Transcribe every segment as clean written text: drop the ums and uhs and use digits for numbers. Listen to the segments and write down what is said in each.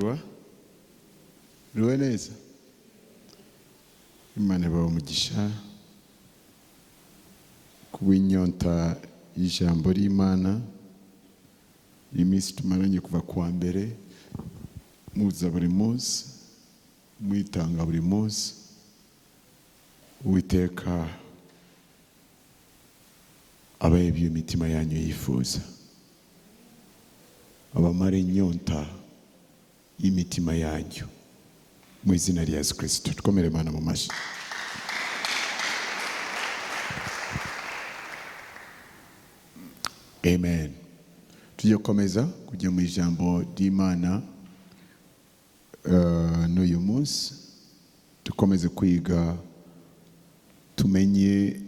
Bakundwa, muriwe neza. Imana ibahe umugisha kubw'inyota y'ijambo ry'Imana. Iyi minsi tumaranye kuva kuwa mbere, muza buri munsi, mwitanga buri munsi. Uwiteka abahe ibyo imitima yanyu yifuza, abamare inyota y'imitima yanyu mu izina rya Yesu Kristo. Twomere Imana mu mashyi. Amen. Tugiye gukomeza kujya mu ijambo ry'Imana n'uyu munsi dukomeze kwiga, tumenye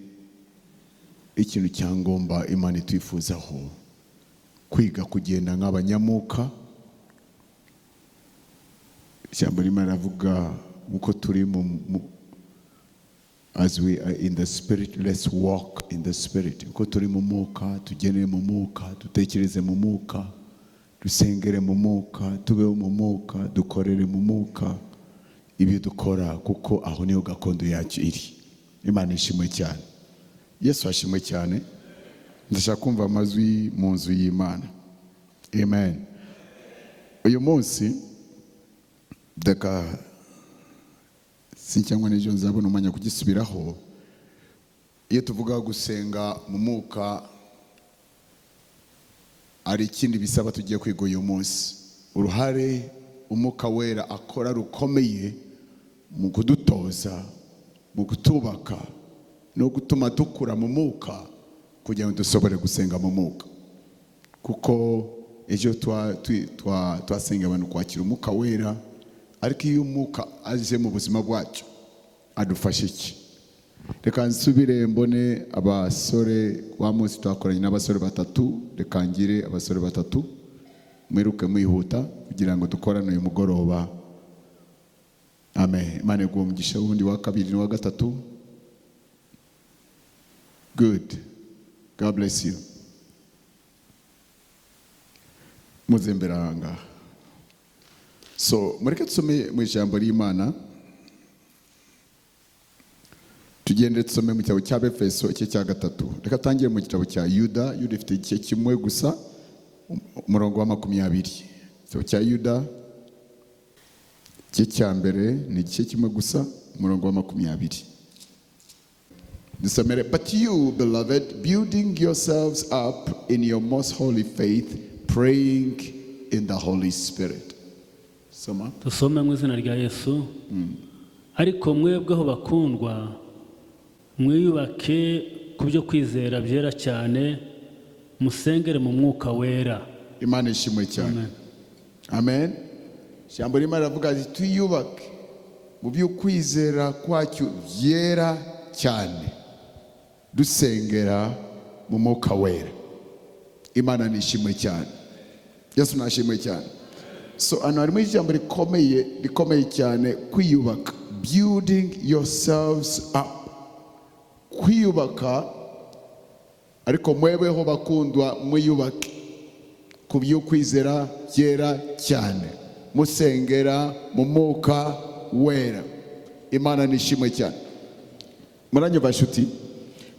ikintu cyangomba Imana itwifuzaho, kwiga kugenda nk'abanyamuka. Ijambo ry'Imana rivuga uko turi mu as we are in the spirit, let's walk in the spirit. Uko turi mu mwuka, tugendere mu mwuka, dutekereze mu mwuka, dusengere mu mwuka, tubeho mu mwuka, dukorere mu mwuka ibyo dukora, kuko aho niho gakondo yacu iri. Imana ishimwe cyane, Yesu ashimwe cyane. Ndashaka kumva amajwi mu nzu y'Imana. Amen. Uyu munsi reka si cyangwa n'ejo nzabona umwanya kugisubiraho. Iyo tuvuga gusenga mu mwuka, hari ikindi bisaba tugiye kwiga uyu munsi, uruhare Umwuka Wera akora rukomeye mu kudutoza, mu kutubaka no gutuma dukura mu mwuka, kugira ngo dushobore gusenga mu mwuka. Kuko ejo twasenga abantu kwakira Umwuka Wera, ariko iyo Umwuka aje mu buzima bwacu adufasha iki? Reka nsubire mbone abasore. Wa munsi twakoranye n'abasore batatu, reka ngire abasore batatu, mwiruke mwihuta kugira ngo dukorane uyu mugoroba. Amen. Imana iguhe umugisha. Wundi wa kabiri n'uwa gatatu. Good, God bless you. Muze imbere aha ngaha. So mureke tusome mu ijambo ry'Imana, tugende dusome mu gitabo cya Befeso igice cya 3. Reka tangire mu gitabo cya Yuda. Yuda ifite igice kimwe gusa, umurongo wa 20. Igitabo cya Yuda igice cya mbere ni igice kimwe gusa, umurongo wa 20. Dusomere. But you, beloved, building yourselves up in your most holy faith, praying in the Holy Spirit. Soma. Dusome mu izina rya Yesu. Ariko mwebweho bakundwa, mwiyubake ku byo kwizera byera cyane, musengere mu Mwuka Wera. Imana ishimwe cyane. Amen. Ijambo rimwe riravuga ati twiyubake mu byo kwizera kwacu byera cyane, dusengera mu Mwuka Wera. Imana nishimwe cyane, Yesu nashimwe cyane. So hano harimo ijambo rikomeye, rikomeye cyane, kwiyubaka, building yourselves up, kwiyubaka. Ariko mwebeho bakundwa, mwiyubake ku byo kwizera byera cyane, musengera mu Mwuka Wera. Imana nishimwe cyane. Muranyumva nshuti?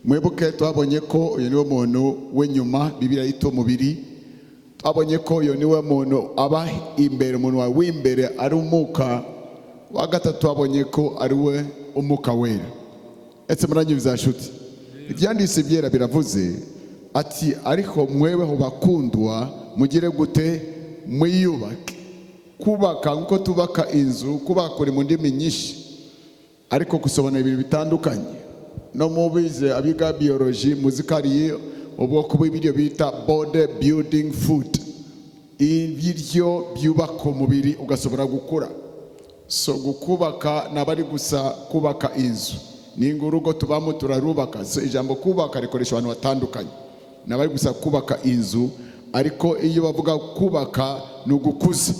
Mwibuke twabonye ko uyu niwe muntu w'inyuma Bibiliya yita umubiri. Twabonye ko uyu niwe muntu aba imbere, umuntu wawe w'imbere ari umwuka. Wa gatatu twabonye ko ari we Umwuka Wera. Ese muranyumva nshuti? Ibyanditse byera biravuze ati ariko mwebeho bakundwa, mugire gute? Mwiyubake. Kubaka nkuko tubaka inzu, kubaka kuri mu ndimi nyinshi, ariko gusobanura ibintu bitandukanye. No mubize abiga biology, muzikariye ubwoko bw'ibiryo bita body building food, ibiryo byubaka umubiri ugasobora gukura. So gukubaka ntabwo ari gusa kubaka inzu, ninga urugo tubamo turarubaka. So ijambo kubaka rikoresha abantu batandukanye, ntabwo ari gusa kubaka inzu, ariko iyo bavuga kubaka ni ugukuza.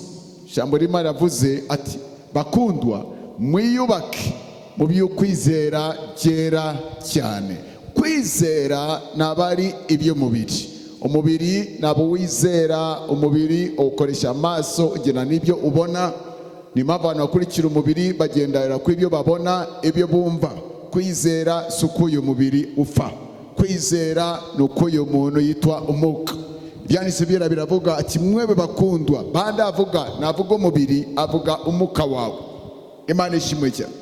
Ijambo rimwe riravuze ati bakundwa, mwiyubake mu by'ukwizera byera cyane. Kwizera ntabwo ari iby'umubiri. Umubiri ntabwo wizera, umubiri ukoresha amaso, ugena n'ibyo ubona. Ni impamvu abantu bakurikira umubiri, bagendera ku ibyo babona, ibyo bumva. Kwizera si uko uyu mubiri upfa, kwizera ni uko uyu muntu yitwa umwuka. Ibyanditse byera biravuga ati: "Mwebe bakundwa." Bandi avuga, navuga umubiri, avuga umwuka wawe. Imana ishimwe cyane.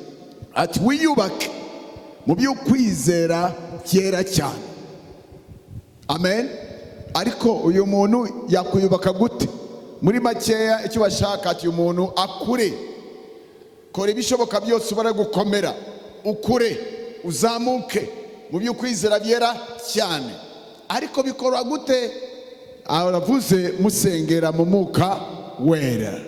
Ati: "Wiyubake mu by'ukwizera byera cyane." Amen. Ariko uyu muntu yakwiyubaka gute? Muri makeya, icyo bashaka, ati uyu muntu akure. Kora ibishoboka byose ubare gukomera, ukure, uzamuke mu by'ukwizera byera cyane. Ariko bikorwa gute? Aravuze: musengera mu Mwuka Wera.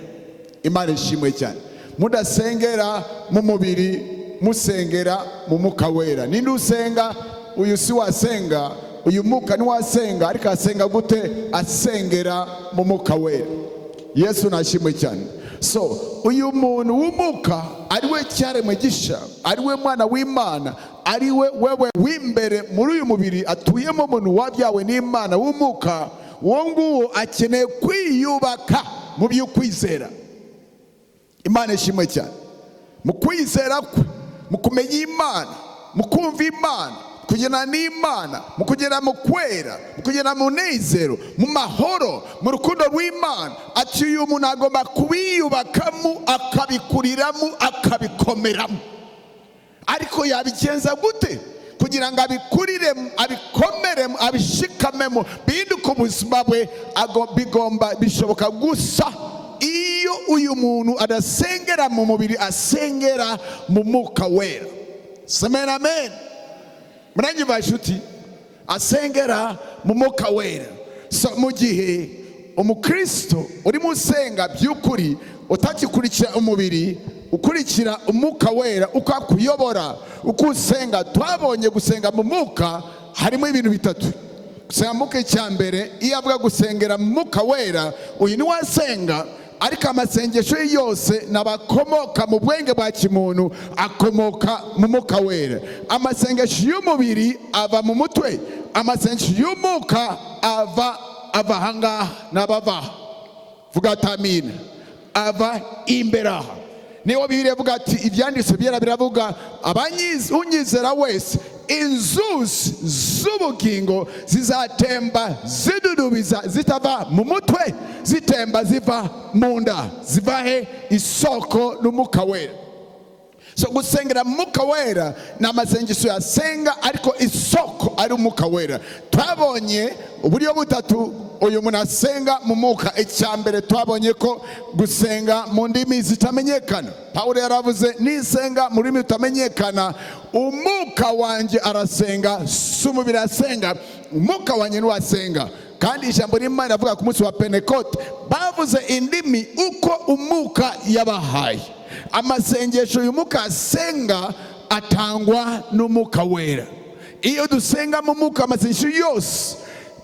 Imana ishimwe cyane. Mudasengera mu mubiri, musengera mu Mwuka Wera. Ninde usenga? Uyu si wasenga, uyu mwuka niwasenga. Ariko asenga gute? Asengera mu Mwuka Wera. Yesu nashimwe cyane. So uyu muntu w'umwuka, ari we cyaremwe gisha, ari we mwana w'Imana, ari we wewe w'imbere muri uyu mubiri atuyemo, umuntu wabyawe n'Imana w'umwuka, uwo nguwo akeneye kwiyubaka mu by'ukwizera. Imana ishimwe cyane. Mu kwizera kwe, mu kumenya Imana, mu kumva Imana, kugenda n'Imana, mu kugera mu kwera, mu kugera mu munezero, mu mahoro, mu rukundo rw'Imana. Ati uyu muntu agomba kubiyubakamo, akabikuriramo, akabikomeramo. Ariko yabigenza gute kugira ngo abikuriremo, abikomeremo, abishikamemo, bihinduke ubuzima bwe? Bigomba bishoboka gusa iyo uyu muntu adasengera mu mubiri, asengera mu Mwuka Wera. Amen, amen. Muranyumva inshuti? Asengera mu Mwuka Wera. So mu gihe umukristo urimo usenga by'ukuri, utagikurikira umubiri, ukurikira Umwuka Wera uko akuyobora, uko usenga. Twabonye gusenga mu mwuka harimo ibintu bitatu. Gusenga mu mwuka, icya mbere, iyo avuga gusengera mu Mwuka Wera, uyu ni wasenga, ariko amasengesho ye yose n'abakomoka mu bwenge bwa kimuntu, akomoka mu Mwuka Wera. Amasengesho y'umubiri ava mu mutwe, amasengesho y'umwuka ava ahangaha n'abava aha. Vuga ati amina. Ava imbere aha. Niyo Bibiliya ivuga ati, ibyanditswe byera biravuga: "Unyizera wese, inzuzi z'ubugingo zizatemba zidudubiza, zitava mu mutwe, zitemba ziva mu nda." Ziva he? Isoko n'Umwuka Wera. So gusengera mu Mwuka Wera ni amasengesho yasenga, ariko isoko ari Umwuka Wera. Twabonye uburyo butatu uyu muntu asenga mu mwuka. Icya mbere, twabonye ko gusenga mu ndimi zitamenyekana. Pawulo yaravuze: "Nisenga mu rurimi rutamenyekana, umwuka wanjye arasenga, si umubiri asenga, umwuka wanjye ntiwasenga." Kandi ijambo ry'Imana rivuga ku munsi wa Pentekote bavuze indimi uko umwuka yabahaye. Amasengesho uyu mwuka asenga atangwa n'Umwuka Wera. Iyo dusenga mu mwuka, amasengesho yose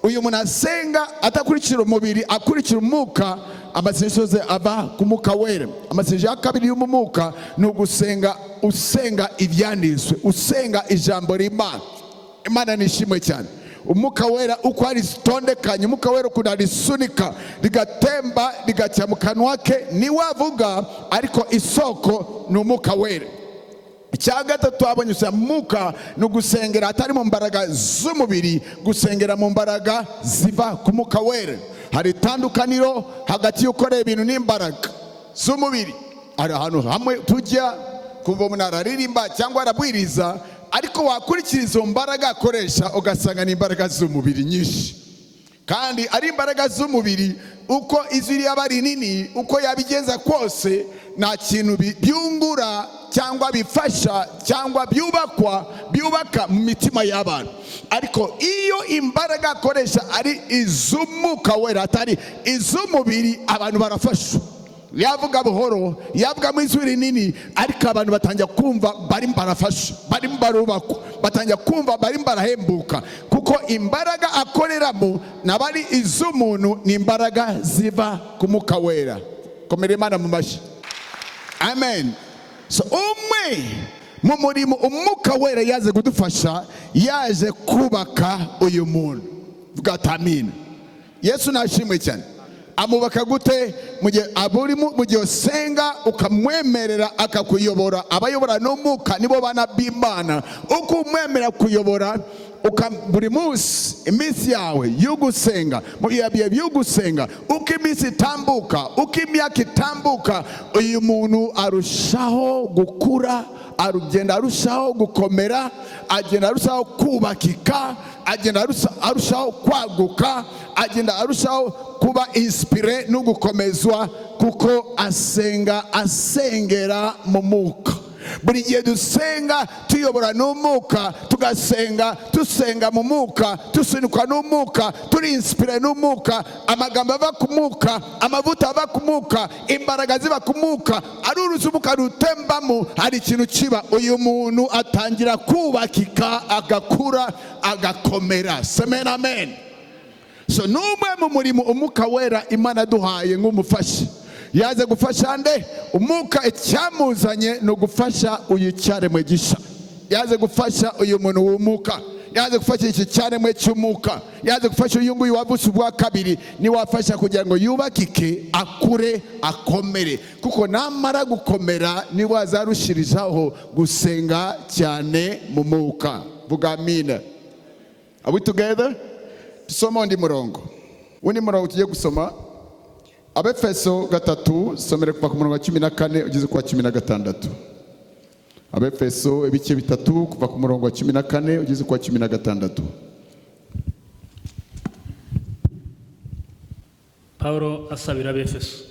uyu muntu asenga atakurikira umubiri, akurikira umwuka, amasengesho yose ava ku Mwuka Wera. Amasengesho ya kabiri y'umwuka ni ugusenga, usenga ibyanditswe, usenga ijambo ry'Imana. Imana nishimwe cyane. Umwuka Wera uko aritondekanye, Umwuka Wera ukuntu arisunika, rigatemba, rigacya mu kanwa ke, niwe avuga, ariko isoko ni Umwuka Wera. Icya gatatu twabonye, gusa mwuka, ni ugusengera atari mu mbaraga z'umubiri, gusengera mu mbaraga ziva ku Mwuka Wera. Hari itandukaniro hagati y'ukorera ibintu n'imbaraga z'umubiri. Hari ahantu hamwe tujya kumva umuntu araririmba cyangwa arabwiriza, ariko wakurikira izo mbaraga akoresha, ugasanga ni imbaraga z'umubiri nyinshi. Kandi ari imbaraga z'umubiri, uko ijwi ryaba rinini, uko yabigenza kose, nta kintu byungura cyangwa bifasha cyangwa byubakwa, byubaka mu mitima y'abantu. Ariko iyo imbaraga akoresha ari iz'Umwuka Wera, atari iz'umubiri, abantu barafashwa. Yavuga buhoro, yavuga mu ijwi rinini, ariko abantu batangira kumva barimo barafasha, barimo barubakwa, batangira kumva barimo barahembuka, kuko imbaraga akoreramo ntabwo ari iz'umuntu, ni imbaraga ziva ku Mwuka Wera. Komera Imana mu mashyi. Amen. So umwe mu murimo Umwuka Wera yaje kudufasha, yaje kubaka uyu muntu. Vuga ati amina. Yesu nashimwe cyane. Amubaka gute? Mu gihe aburimo, mu gihe usenga ukamwemerera akakuyobora. Abayobora n'umwuka nibo bana b'Imana. Uko umwemerera kuyobora buri munsi, iminsi yawe yo gusenga, mu bihe byo gusenga, uko iminsi itambuka, uko imyaka itambuka, uyu muntu arushaho gukura, arugenda arushaho gukomera, agenda arushaho kubakika, agenda arushaho kwaguka, agenda arushaho kuba inspiré no gukomezwa, kuko asenga asengera mu mwuka. Buri gihe dusenga tuyobora n'umwuka, tugasenga dusenga mu mwuka, dusunikwa n'umwuka, turi inspiré n'umwuka, amagambo ava ku mwuka, amavuta ava ku mwuka, imbaraga ziba ku mwuka, ari uruzi umwuka rutembamo, hari ikintu kiba. Uyu muntu atangira kubakika, agakura, agakomera. Amen, amen. So n'umwe mu murimo Umwuka Wera Imana aduhaye nk'umufasha, yaze gufasha nde? Umwuka icyamuzanye ni ugufasha uyu cyaremwe gisha. Yaze gufasha uyu muntu w'umwuka, yaze gufasha iki cyaremwe cy'umwuka, yaze gufasha uyu nguyu wavutse ubwa kabiri. Niwafasha kugira ngo yubakike, akure, akomere, kuko namara gukomera niwe azarushirizaho gusenga cyane mu mwuka. Vuga amina. Are we together? Dusoma undi murongo, undi murongo tugiye gusoma, Abefeso 3, somere kuva ku murongo wa 14 ugeze ku wa 16. Abefeso ibice 3, kuva ku murongo wa 14 ugeze ku wa 16. Pawulo asabira Abefeso: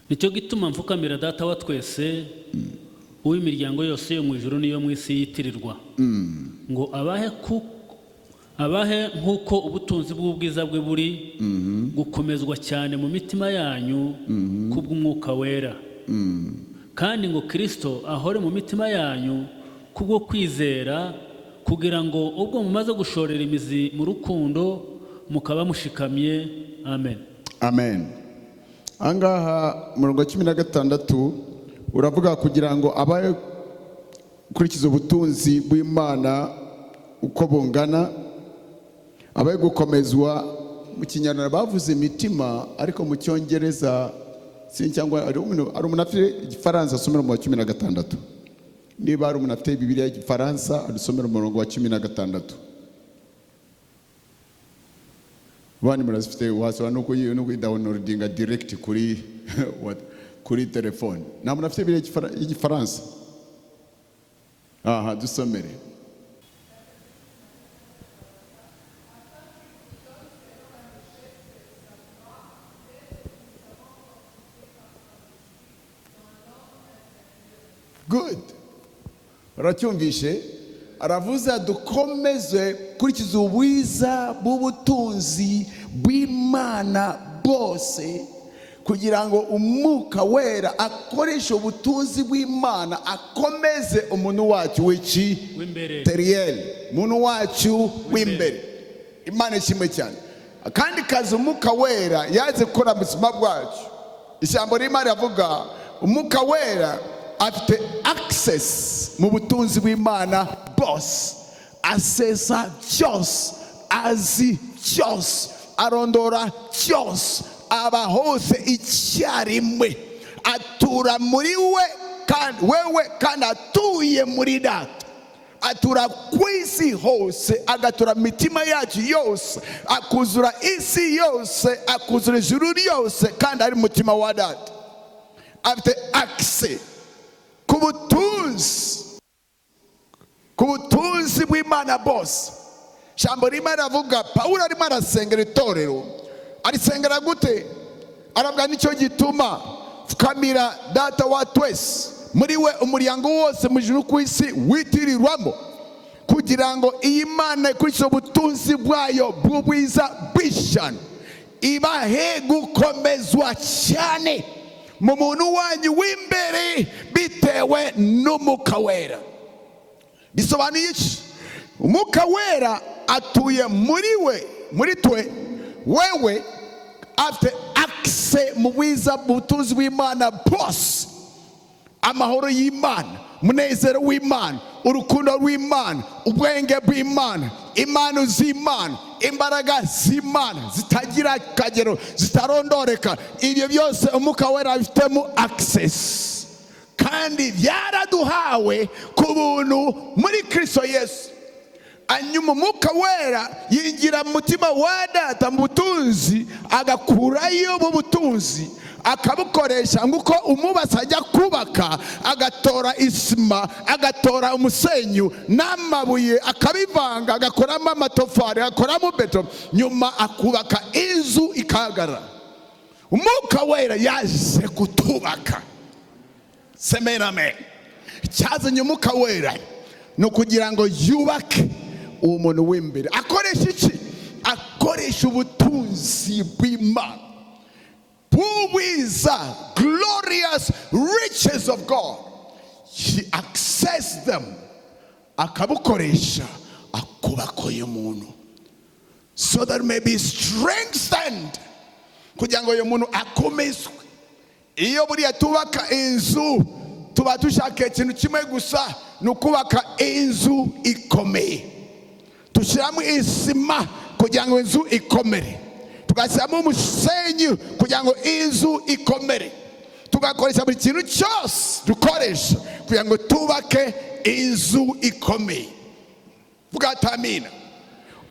"Nicyo gituma mfukamira Data wa twese, uw'imiryango yose yo mu ijuru n'iyo mu isi yitirirwa, ngo abahe nk'uko ubutunzi bw'ubwiza bwe buri gukomezwa cyane mu mitima yanyu kubw'Umwuka Wera, kandi ngo Kirisito ahore mu mitima yanyu kubwo kwizera, kugira ngo ubwo mumaze gushorera imizi mu rukundo mukaba mushikamye. Amen." Amen. Ahangaha umurongo wa 16 uravuga kugira ngo abahe gukurikiza ubutunzi bw'Imana uko bungana, abahe gukomezwa. Mu Kinyarwanda bavuze imitima, ariko mu Cyongereza si, cyangwa hari umuntu afite Igifaransa asomera umurongo wa 16? Niba hari umuntu afite Bibiliya y'Igifaransa, adusomera umurongo wa 16. Abandi murazifite, wasaba no kuyidownloadinga direct kuri telefone. Nta muntu afite Bibiliya y'Igifaransa? Aha, dusomere. Good. Uracyumvishe? Aravuze dukomeze kurikiza ubwiza bw'ubutunzi bw'Imana bwose, kugira ngo Umwuka Wera akoreshe ubutunzi bw'Imana akomeze umuntu wacu w'iki? W'imbere. Intérieur, umuntu wacu w'imbere. Imana ishimwe cyane. Akandi kazi Umwuka Wera yaje gukora mu buzima bwacu, ijambo ririmo riravuga Umwuka Wera afite access mu butunzi bw'Imana bwose, asesa byose, azi byose, arondora byose, aba hose icyarimwe, atura muri we kandi wewe kandi atuye muri Data, atura ku isi hose, agatura mu mitima yacu yose, akuzura isi yose, akuzura ijuru ryose, kandi ari mu mutima wa Data. Afite access ku butunzi bw'Imana bwose. Ijambo ririmo aravuga, Pawulo arimo arasengera itorero. Arisengera gute? Aravuga: "Nicyo gituma pfukamira Data wa twese, muri we umuryango wose mu ijuru ku isi witirirwamo, kugira ngo iyi Mana ikurikize ubutunzi bwayo bw'ubwiza bw'ishano ibahe gukomezwa cyane mu muntu wanyu w'imbere bitewe n'Umwuka Wera." Bisobanuye iki? Umwuka Wera atuye muri we, muri twe, wewe afite access mu bwiza, mu butunzi bw'Imana bwose: amahoro y'Imana, umunezero w'Imana, urukundo rw'Imana, ubwenge bw'Imana, Impano z'Imana, imbaraga z'Imana zitagira akagero, zitarondoreka, ibyo byose Umwuka Wera abifitemo access, kandi byaraduhawe ku buntu muri Kristo Yesu. Hanyuma Umwuka Wera yinjira mu mutima wa Data mu butunzi, agakurayo ubu butunzi, akabukoresha nk'uko umwubatsi ajya kubaka, agatora isima, agatora umusenyu n'amabuye, akabivanga, agakoramo amatafari, agakoramo beto, nyuma akubaka inzu ikahagarara. Umwuka Wera yaje kutubaka. Semerame. Icyazanye Umwuka Wera ni ukugira ngo yubake uwo muntu w'imbere. Akoresha iki? Akoresha ubutunzi bw'Imana, bw'ubwiza, glorious riches of God. He access them, akabukoresha akubaka uyu muntu, so that may be strengthened, kugira ngo uyu muntu akomezwe. Iyo buriya tubaka inzu, tuba dushaka ikintu kimwe gusa, ni ukubaka inzu ikomeye. Dushyiramo isima kugira ngo inzu ikomere, tugashyiramo umusenyi kugira ngo inzu ikomere, tugakoresha buri kintu cyose dukoresha kugira ngo tubake inzu ikomeye. Vuga amina.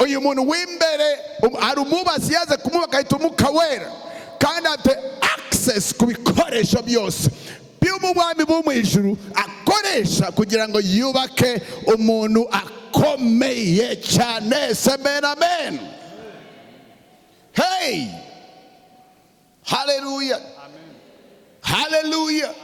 Uyu muntu w'imbere hari umwubatsi yaze kumubaka, ahita Umwuka Wera, kandi afite access ku bikoresho byose by'umwami bo mu ijuru akoresha kugira ngo yubake umuntu akomeye cyane. Amen, amen. Hey, haleluya, haleluya.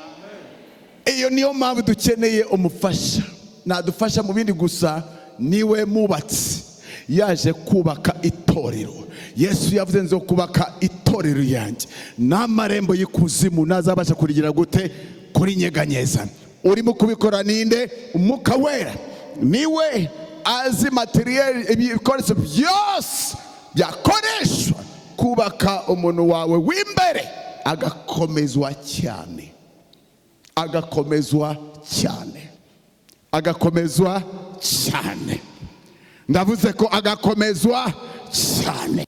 Iyo niyo mpamvu dukeneye umufasha. Nadufasha mu bindi gusa, niwe mubatsi yaje kubaka itorero. Yesu yavuze: "Nzo kubaka itorero yanjye, n'amarembo y'ikuzimu ntazabasha kurigira gute? Kurinyeganyeza." Urimo kubikora ninde? Umwuka Wera. Niwe azi matériel, ibikoresho byose byakoreshwa kubaka umuntu wawe w'imbere, agakomezwa cyane, agakomezwa cyane, agakomezwa cyane. Ndavuze ko agakomezwa cyane,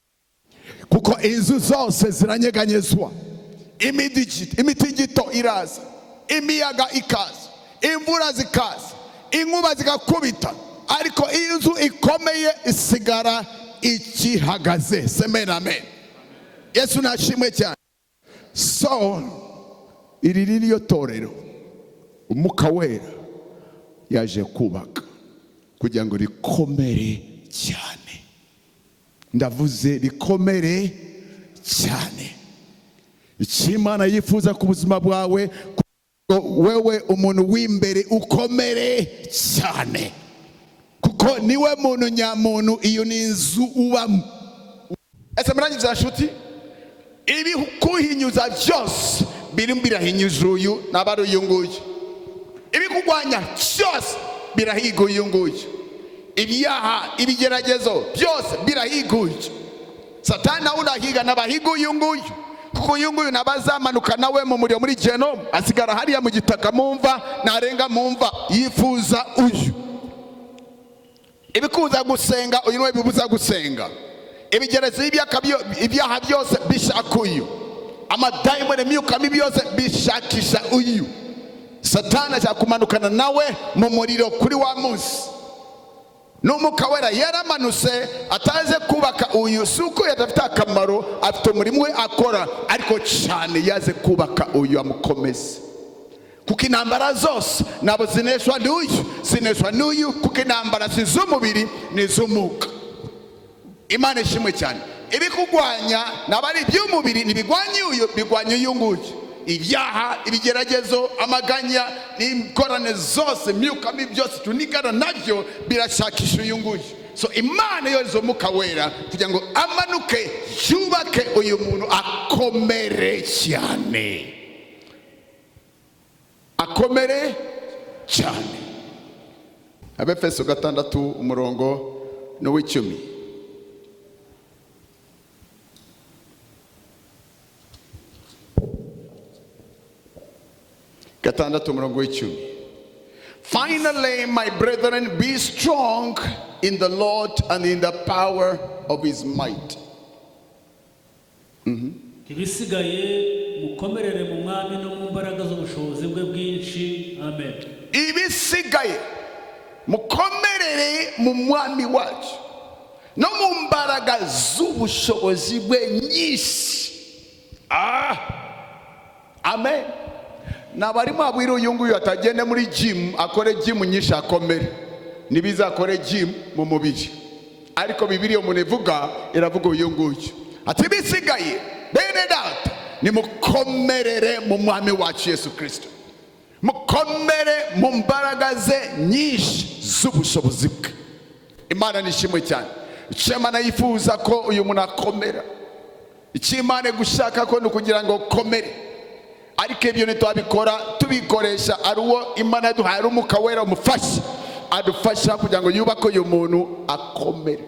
kuko inzu zose ziranyeganyezwa. Imitingito iraza, imiyaga ikaza, imvura zikaza, inkuba zigakubita, ariko iyo inzu ikomeye isigara ikihagaze. Amen, amen. Yesu nashimwe cyane. So iri ni ryo torero Umwuka Wera yaje kubaka kugira ngo rikomere cyane. Ndavuze rikomere cyane. Icyo Imana yifuza ku buzima bwawe, ngo wewe umuntu w'imbere ukomere cyane, kuko niwe muntu nyamuntu. Iyo ni inzu ubamo. Ese murangiza nshuti? Ibikuhinyuza byose birimo birahinyuza uyu, naba ari uyu nguyu. Ibikugwanya byose birahiga uyu nguyu. Ibyaha, ibigeragezo byose birahiga uyu. Satani nawe urahiga, n'abahiga uyu nguyu, kuko uyu nguyu nabazamanuka nawe mu muriro muri genomu, asigara hariya mu gitaka, mu mva, narenga mu mva yifuza uyu. Ibikuza gusenga, uyu niwe bibuza gusenga. Ibigerezo, ibyaha byose bishaka uyu. Amadayimoni, imyuka mibi yose bishakisha uyu. Satani ashaka kumanukana nawe mu muriro kuri wa munsi. N'Umwuka Wera yaramanutse ataze kubaka uyu. Si uko yadafite akamaro, afite umurimo we akora, ariko cyane yaze kubaka uyu, amukomeze, kuko intambara zose ntabwo zineshwa n'uyu, zineshwa n'uyu, kuko intambara si iz'umubiri, ni iz'umwuka. Imana ishimwe cyane. Ibikugwanya ntabwo ari iby'umubiri, ntibigwanya uyu, bigwanya uyu nguyu. Ibyaha, ibigeragezo, amaganya n'ingorane zose, imyuka mibi byose tunigana nabyo birashakisha uyu nguyu. So Imana yohereza Umwuka Wera kugira ngo amanuke yubake uyu muntu akomere cyane, akomere cyane. Abefeso 6, umurongo n'uw'icumi. 6, umurongo w'icumi. Finally, my brethren, be strong in the Lord and in the power of his might. Ibisigaye mukomerere mu Mwami no mu mbaraga z'ubushobozi bwe bwinshi. Amen. Ibisigaye mukomerere mu Mwami wacu no mu mbaraga z'ubushobozi bwe nyinshi. Ah, amen. Nabarimo abwira uyu nguyu atagende muri gym, akore gym nyinshi, akomere. Ntibizakore gym mu mubiri, ariko Bibiliya umuntu ivuga, iravuga uyu nguyu ati: "Bisigaye, bene data, nimukomerere mu Mwami wacu Yesu Kirisito, mukomere mu mbaraga ze nyinshi z'ubushobozi bwe." Imana nishimwe cyane. Icyo Imana yifuza ko uyu muntu akomera, icyo Imana gushaka ko ni ukugira ngo ukomere. Ariko ibyo ntitwabikora tubikoresha ari uwo Imana yaduhaye, ari Umwuka Wera umufasha, adufasha kugira ngo yubake uyu muntu akomere,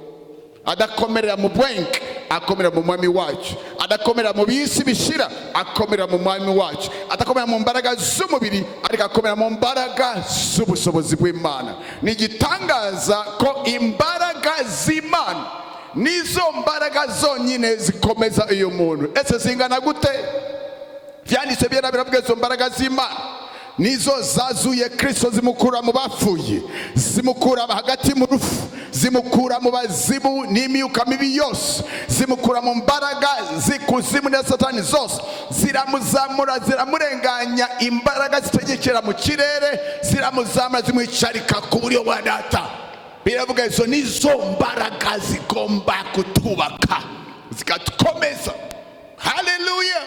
adakomerera mu bwenge, akomera mu Mwami wacu, adakomera mu bisi bishira, akomera mu Mwami wacu, adakomera mu mbaraga z'umubiri, ariko akomera mu mbaraga z'ubushobozi bw'Imana. Ni igitangaza ko imbaraga z'Imana nizo mbaraga zonyine zikomeza uyu muntu. Ese zingana gute? Byanditse byera biravuga izo mbaraga z'Imana nizo zazuye Kristo, zimukura mu bapfuye, zimukura hagati mu rupfu, zimukura mu bazimu n'imyuka mibi yose, zimukura mu mbaraga z'ikuzimu na Satani zose, ziramuzamura, ziramurenganya imbaraga zitegekera mu kirere, ziramuzamura, zimwicarika ku buryo bwa Data. Biravuga izo nizo mbaraga zigomba kutubaka, zikatukomeza. Haleluya!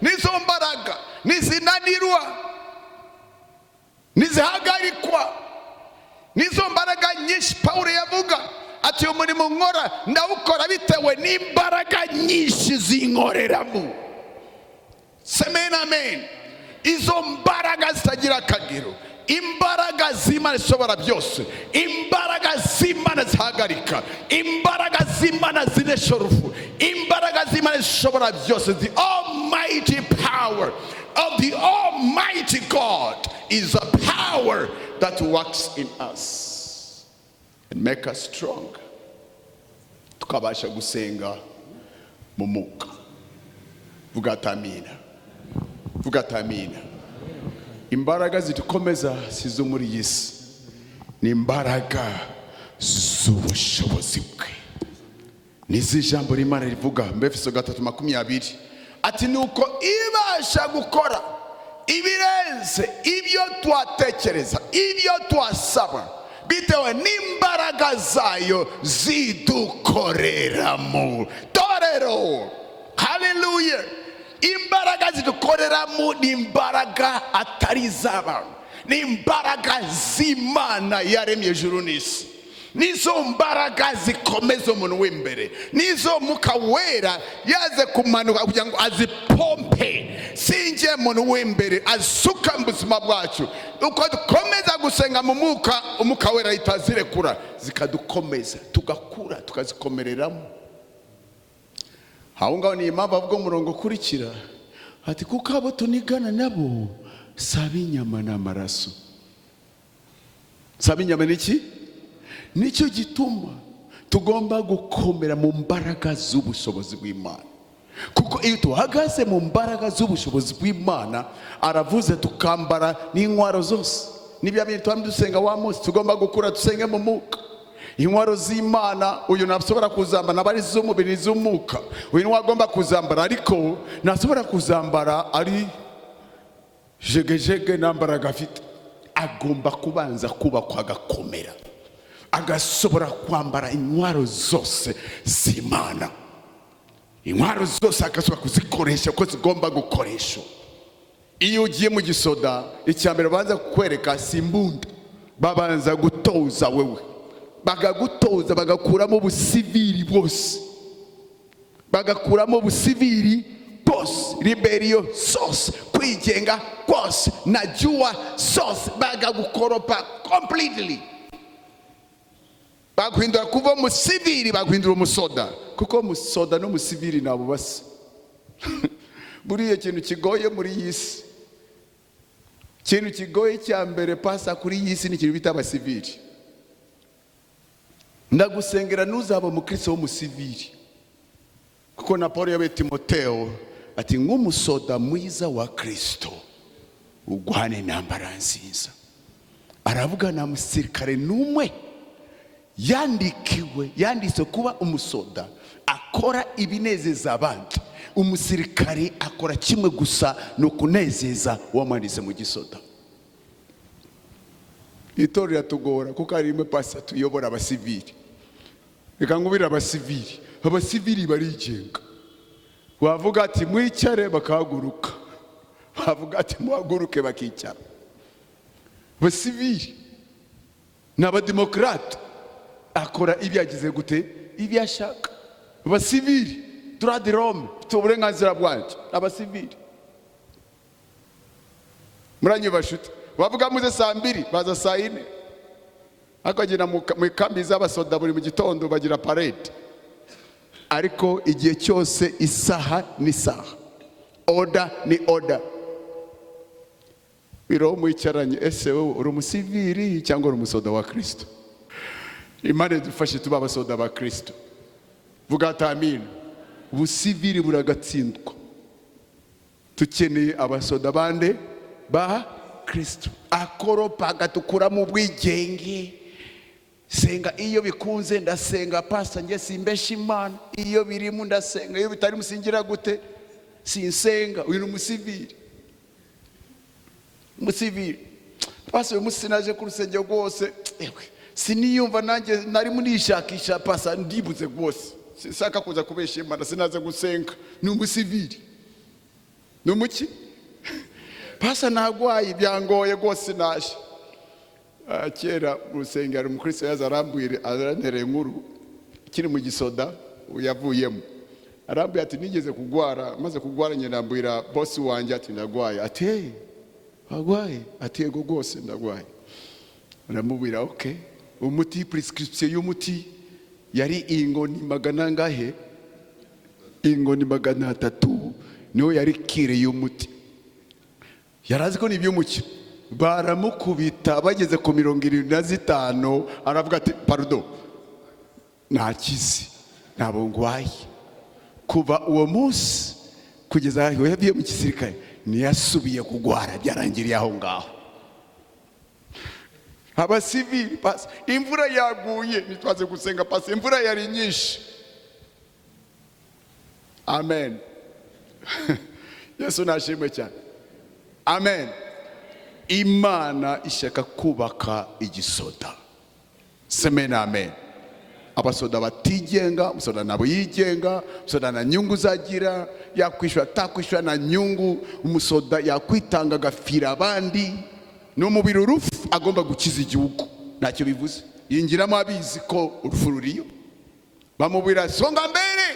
Nizo mbaraga nizinanirwa, nizihagarikwa. Nizo mbaraga nyinshi Pawulo yavuga ati: "Uyu murimo nkora ndawukora bitewe n'imbaraga nyinshi zinkoreramo." Amen, amen. Izo mbaraga zitagira akagero, imbaraga z'Imana zishobora byose, imbaraga z'Imana zihagarika, imbaraga z'Imana zinesha urupfu, imbaraga z'Imana zishobora byose. The almighty power of the almighty God is a power that works in us and make us strong, tukabasha gusenga mu mwuka. Vuga ati amina, vuga ati amina. Imbaraga zidukomeza si izo muri iyi si, ni imbaraga z'ubushobozi bwe. Nizo ijambo ry'Imana rivuga mu Efeso 3:20 ati: "Nuko ibasha gukora ibirenze ibyo twatekereza, ibyo twasaba, bitewe n'imbaraga zayo zidukoreramo." Torero, haleluya! Imbaraga zidukoreramo ni imbaraga atari iz'abantu, ni imbaraga z'Imana yaremye ijuru n'isi. Nizo mbaraga zikomeza umuntu w'imbere, nizo Mwuka Wera yaze kumanuka kugira ngo azipompe sinjye muntu w'imbere, azuka mu buzima bwacu. Uko dukomeza gusenga mu mwuka, Umwuka Wera ahita azirekura, zikadukomeza, tugakura, tukazikomereramo. Aho ngaho ni impamvu avuga umurongo ukurikira ati: "Kuko abo tunigana nabo si ab'inyama n'amaraso." Si ab'inyama n'iki? Nicyo gituma tugomba gukomera mu mbaraga z'ubushobozi bw'Imana, kuko iyo tuhagaze mu mbaraga z'ubushobozi bw'Imana, aravuze tukambara n'intwaro zose. N'ibya bintu tuba dusenga wa munsi, tugomba gukura dusenge mu mwuka. Intwaro z'Imana uyu ntashobora kuzambara, naba ari iz'umubiri, iz'umwuka. Uyu niwe agomba kuzambara, ariko ntashobora kuzambara ari jegejege, nta mbaraga afite. Agomba kubanza kubakwa, agakomera, agashobora kwambara intwaro zose z'Imana. Intwaro zose agashobora kuzikoresha uko zigomba gukoreshwa. Iyo ugiye mu gisoda, icya mbere babanza kukwereka si imbunda, babanza gutoza wewe, bakagutoza, bagakuramo ubusivili bwose, bagakuramo ubusivili bwose, rébellion zose, kwigenga kose na jua zose, bagagukoropa completely, baguhindura kuva umusivili, baguhindura umusoda, kuko umusoda n'umusivili ntabwo basa. Buriya ikintu kigoye muri iyi si, Ikintu kigoye cya mbere, pasa, kuri iyi si ni ikintu bita abasivili. Ndagusengera ntuzaba umukristo w'umusivili, kuko na Paul yabaye Timoteo ati: "Nk'umusoda mwiza wa Kristo, ugwane intambara nziza." Aravuga nta musirikare n'umwe yandikiwe, yanditse kuba umusoda akora ibinezeza abandi. Umusirikare akora kimwe gusa, ni ukunezeza uwamwanditse mu gisoda. Itorero riratugora kuko hari rimwe, pasa, tuyobora abasivili. Reka nkubire, abasivili barigenga. Wavuga ati: "Mwicare," bakahaguruka. Bavuga ati: "Muhaguruke," bakicara. Abasivili ni abademokarate, akora ibyo yagize gute, ibyo ashaka. Abasivili, droit de l'homme, mfite uburenganzira bwanjye. Abasivili, muranyumva shuti? Bavuga muze saa 2, baza saa 4. Ariko bagenda mu ikambi z'abasoda, buri mu gitondo bagira parade, ariko igihe cyose isaha n'isaha, order ni order. Biro mwicaranye, ese wowe uri umusivili cyangwa uri umusoda wa Kirisito? Imana idufashe tuba abasoda ba Kirisito. Vuga ati: "Amina." Ubusivili buragatsindwa. Dukeneye abasoda bande? Ba Kirisito. Akoropa agatukura mu bwigenge. Senga iyo bikunze. Ndasenga, pastor, njye simbesha Imana. Iyo birimo ndasenga, iyo bitarimo singira gute? Sinsenga. Uyu ni umusivili. Umusivili, pastor, uyu munsi sinaje ku rusengero rwose. Ewe, siniyumva nanjye, narimo nishakisha, pastor, ndibuze rwose. Sinshaka kuza kubesha Imana, sinaze gusenga. Ni umusivili. Ni umuki? Pastor, nagwaye, byangoye rwose, naje. Kera mu rusengero umukristo yaza arambwira, arantereye inkuru kiri mu gisoda yavuyemo. Arambwira ati: "Nigeze kugwara, maze kugwara ngenda mbwira bosi wanjye ati ndagwaye." Ati: "Hey, wagwaye?" Ati: "Yego rwose, ndagwaye." Aramubwira: "Okay." Umuti, prescription y'umuti yari ingoni magana angahe? Ingoni 300 niyo yari kire y'umuti. Yari azi ko ni iby'umukino. Baramukubita, bageze ku 75 aravuga ati: "Pardon, ntakizi, ntabwo ngwaye." Kuva uwo munsi kugeza aho yavuye mu gisirikare, ntiyasubiye kugwara. Byarangiriye aho ngaho. Abasivili, pasi, imvura yaguye, ntitwaze gusenga, pasi, imvura yari nyinshi. Amen. Yesu nashimwe cyane. Amen. Imana ishaka kubaka igisoda. Semena amen. Abasoda batigenga. Umusoda ntabwo yigenga. Umusoda nta nyungu uzagira, yakwishyura atakwishyura, nta nyungu. Umusoda yakwitanga agafira abandi, ni umubiri urupfu, agomba gukiza igihugu, ntacyo bivuze. Yinjiramo abizi ko urupfu ruriyo. Bamubwira: "Songa mbere,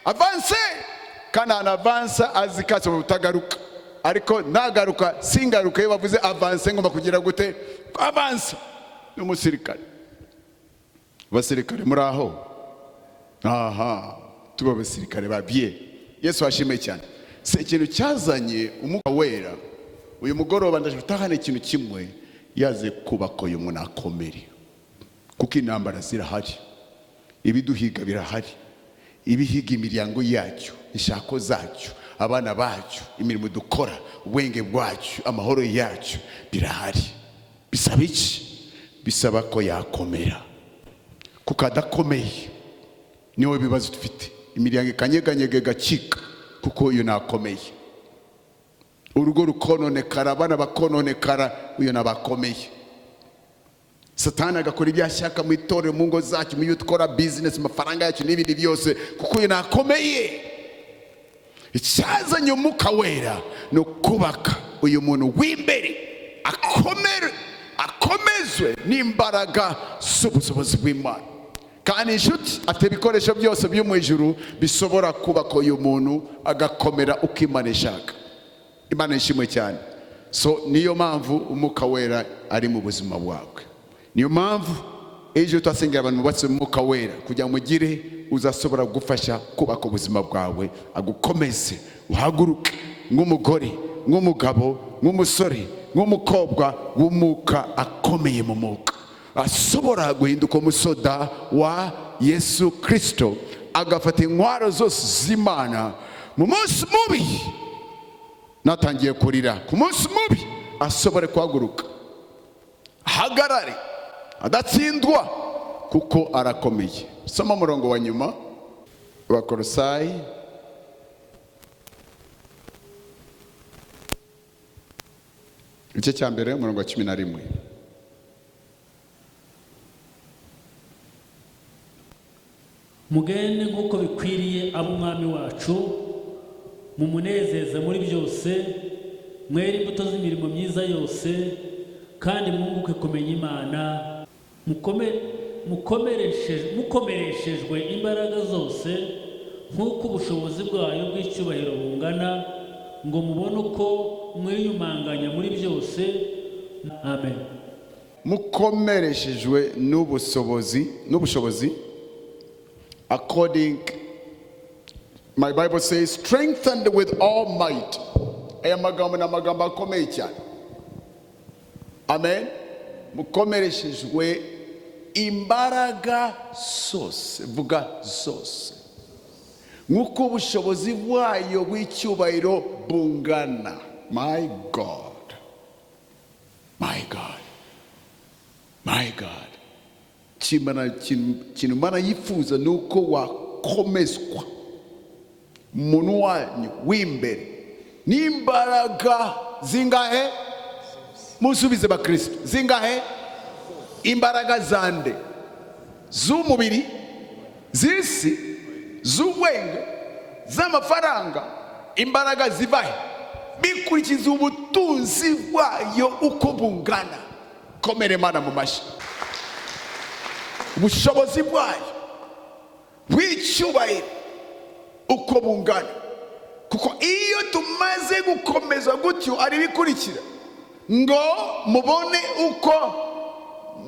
avance," kandi ahantu avansa azi ko ashobora kutagaruka, ariko nagaruka singaruka. Iyo bavuze avance, ngomba kugira gute? Avansa. Ni umusirikare. Abasirikare muri aho? Aha tuba abasirikare ba bye. Yesu ashimwe cyane. Si ikintu cyazanye Umwuka Wera uyu mugoroba, ndaje utahana ikintu kimwe yaze kubaka uyu muntu akomere, kuko intambara zirahari, ibiduhiga birahari, ibihiga imiryango yacu, ishako zacu, abana bacu, imirimo dukora, ubwenge bwacu, amahoro yacu, birahari. Bisaba iki? Bisaba ko yakomera, kuko adakomeye niwe bibazo dufite. Imiryango ikanyeganyega, igacika, kuko iyo nakomeye. Urugo rukononekara, abana bakononekara, uyu nabakomeye. Satani agakora ibyo ashaka mu itorero, mu ngo zacu, mu byo dukora, bizinesi, amafaranga yacu n'ibindi byose, kuko uyu nakomeye. Icyazanye Umwuka Wera ni ukubaka uyu muntu w'imbere, akomere, akomezwe n'imbaraga z'ubushobozi bw'Imana. Kandi inshuti, afite ibikoresho byose byo mu ijuru bishobora kubaka uyu muntu agakomera uko Imana ishaka. Imana ishimwe cyane. So niyo mpamvu Umwuka Wera ari mu buzima bwawe. Niyo mpamvu ejo twasengera abantu bubatse mu Mwuka Wera, kugira ngo mugire uzashobora gufasha kubaka ubuzima bwawe, agukomeze uhaguruke nk'umugore, nk'umugabo, nk'umusore. Nk'umukobwa w'umwuka, akomeye mu mwuka, ashobora guhinduka umusoda wa Yesu Kirisito, agafata intwaro zose z'Imana. Mu munsi mubi, natangiye kurira, ku munsi mubi ashobore guhaguruka, ahagarare adatsindwa, kuko arakomeye. Soma umurongo wa nyuma, Abakorosayi. Igice cya mbere, umurongo wa 11. Mugende nk'uko bikwiriye ab'Umwami wacu, mumunezeze muri byose, mwere imbuto z'imirimo myiza yose, kandi mwunguke kumenya Imana, mukomereshejwe imbaraga zose nk'uko ubushobozi bwayo bw'icyubahiro bungana, ngo mubone uko mwiyumanganya muri byose. Amen. Mukomereshejwe n'ubushobozi, according, my Bible says, strengthened with all might. Aya magambo ni amagambo akomeye cyane. Amen. Mukomereshejwe imbaraga zose, vuga zose, nk'uko ubushobozi bwayo bw'icyubahiro bungana. My God, my God, my God! Ikintu Imana yifuza ni uko wakomezwa umuntu wanyu w'imbere n'imbaraga zingahe? Musubize, bakristo. Zingahe? Imbaraga zande? Z'umubiri, z'isi, z'ubwenge, z'amafaranga? Imbaraga zivahe? Bikurikiza ubutunzi bwayo uko bungana. Komere Imana mu mashyi. Ubushobozi bwayo bw'icyubahiro uko bungana. Kuko iyo tumaze gukomeza gutyo, ari ibikurikira ngo mubone uko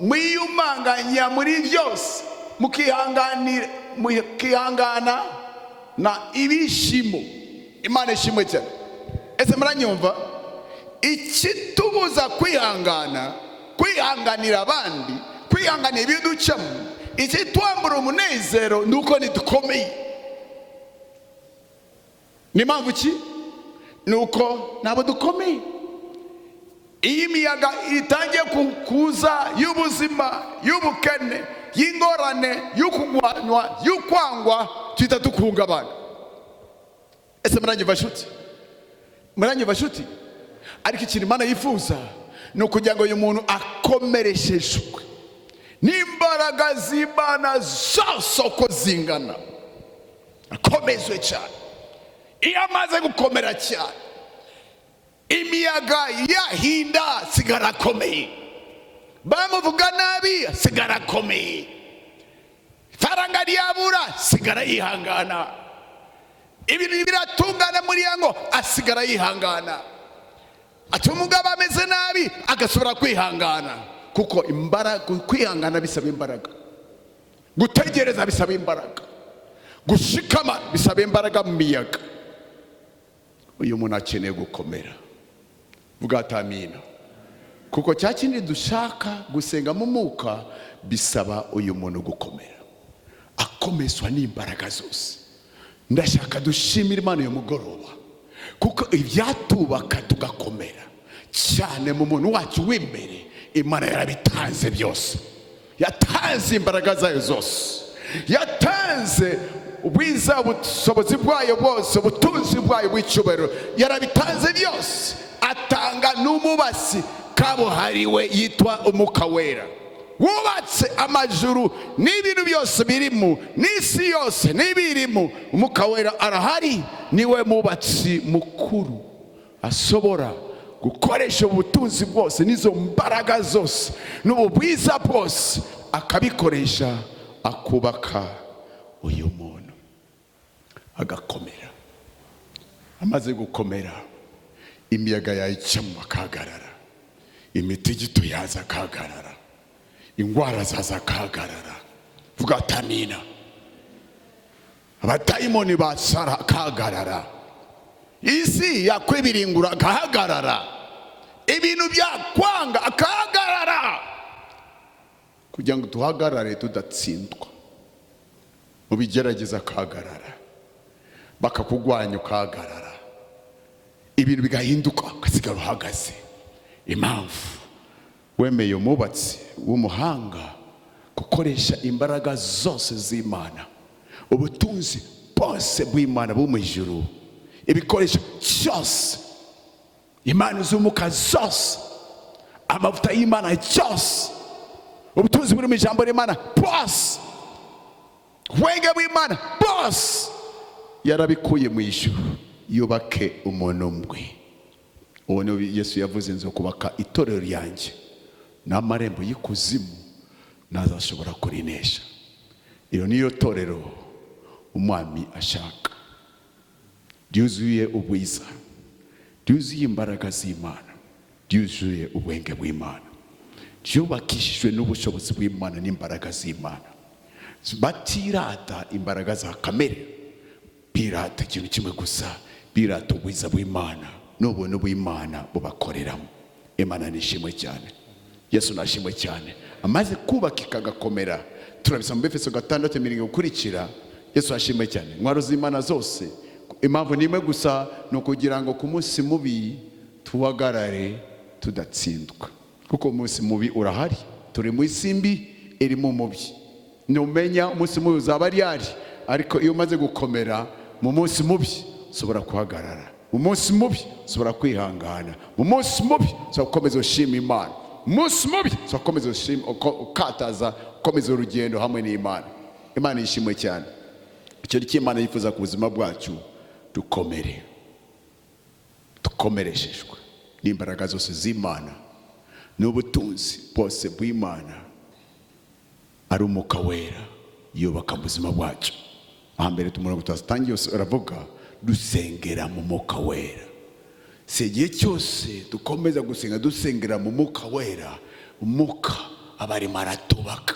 mwiyumanganya muri byose, mukihanganira, mukihangana na ibishimo. Imana ishimwe cyane. Ese muranyumva? Ikitubuza kwihangana, kwihanganira abandi, kwihanganira ibiducamo, ikitwambura umunezero, ni uko ntidukomeye. Ni impamvu ki? Ni uko ntabwo dukomeye. Iyo imiyaga itangiye kuza y'ubuzima, y'ubukene, y'ingorane, y'ukugwanywa, y'ukwangwa, tuhita duhungabana. Ese muranyumva, shuti? Muranyumva, shuti? Ariko ikintu Imana yifuza ni ukugira ngo uyu muntu akomereshejwe n'imbaraga z'Imana zose uko zingana, akomezwe cyane. Iyo amaze gukomera cyane, imiyaga yahinda, sigara akomeye. Bamuvuga nabi, sigara akomeye. Ifaranga ryabura, sigara yihangana. Ibintu biratungana muri ngo, asigara yihangana. Ati umugabo ameze nabi, agasubira kwihangana, kuko imbaraga, kwihangana bisaba imbaraga, gutegereza bisaba imbaraga, gushikama bisaba imbaraga mu miyaga. Uyu muntu akeneye gukomera. Vuga amina. Kuko cya kindi dushaka gusenga mu mwuka bisaba uyu muntu gukomera, akomezwa n'imbaraga zose. Ndashaka dushimira Imana uyu mugoroba, kuko ibyatubaka tugakomera cyane mu muntu wacu w'imbere, Imana yarabitanze byose. Yatanze imbaraga zayo zose, yatanze ubwiza, ubushobozi bwayo bwose, ubutunzi bwayo bw'icyubahiro, yarabitanze byose. Atanga n'umwubatsi kabuhariwe yitwa Umwuka Wera, wubatse amajuru n'ibintu byose birimo, n'isi yose n'ibirimo. Umwuka Wera arahari, niwe mubatsi mukuru, ashobora gukoresha ubutunzi bwose n'izo mbaraga zose n'ubu bwiza bwose, akabikoresha akubaka uyu muntu agakomera. Amaze gukomera, imiyaga yayicamo akahagarara, imitigito yaza akahagarara, indwara zaza akahagarara. Vuga amina. Abadayimoni basara akahagarara, isi yakwibiringura agahagarara. Ibintu byakwanga akahagarara, kugira ngo duhagarare tudatsindwa. Mu bigerageza akahagarara, bakakugwanya ukahagarara, ibintu bigahinduka ugasigara uhagaze. Impamvu wemeye umwubatsi w'umuhanga gukoresha imbaraga zose z'Imana, ubutunzi bwose bw'Imana bwo mu ijuru, ibikoresho byose, impano z'umwuka zose, amavuta y'Imana yose, ubutunzi buri mu ijambo ry'Imana bwose, ubwenge bw'Imana bwose, yarabikuye mu ijuru yubake umuntu umwe. Uwo ni Yesu yavuze: "Nzo kubaka itorero ryanjye, n'amarembo y'ikuzimu ntazashobora kurinesha." Iyo niyo torero umwami ashaka, ryuzuye ubwiza, ryuzuye imbaraga z'Imana, ryuzuye ubwenge bw'Imana, ryubakishijwe n'ubushobozi bw'Imana n'imbaraga z'Imana. Batirata imbaraga za kamere, birata ikintu kimwe gusa, birata ubwiza bw'Imana n'ubuntu bw'Imana bubakoreramo. Imana nishimwe cyane, Yesu nashimwe cyane. Amaze kubaka ikagakomera, turabisoma mu Efeso 6 mirongo ikurikira. Yesu ashimwe cyane. Intwaro z'Imana zose, impamvu ni imwe gusa, ni ukugira ngo ku munsi mubi tuhagarare tudatsindwa, kuko umunsi mubi urahari. Turi mu isi mbi irimo umubi. Numenya umunsi mubi uzaba ari ari, ariko iyo umaze gukomera mu munsi mubi, ushobora guhagarara mu munsi mubi, ushobora kwihangana mu munsi mubi, ushobora gukomeza ushima Imana mu munsi mubi, ushobora gukomeza ushima, ukataza, ukomeza urugendo hamwe n'Imana. Imana yishimwe cyane. Icyo ni cyo Imana yifuza ku buzima bwacu: dukomere, dukomereshejwe n'imbaraga zose z'Imana n'ubutunzi bwose bw'Imana, ari Umwuka Wera yubaka mu buzima bwacu. Ahambere tumurongo twatangiye yose uravuga dusengera mu Mwuka Wera. Si igihe cyose dukomeza gusenga dusengera mu Mwuka Wera, Umwuka aba arimo aratubaka.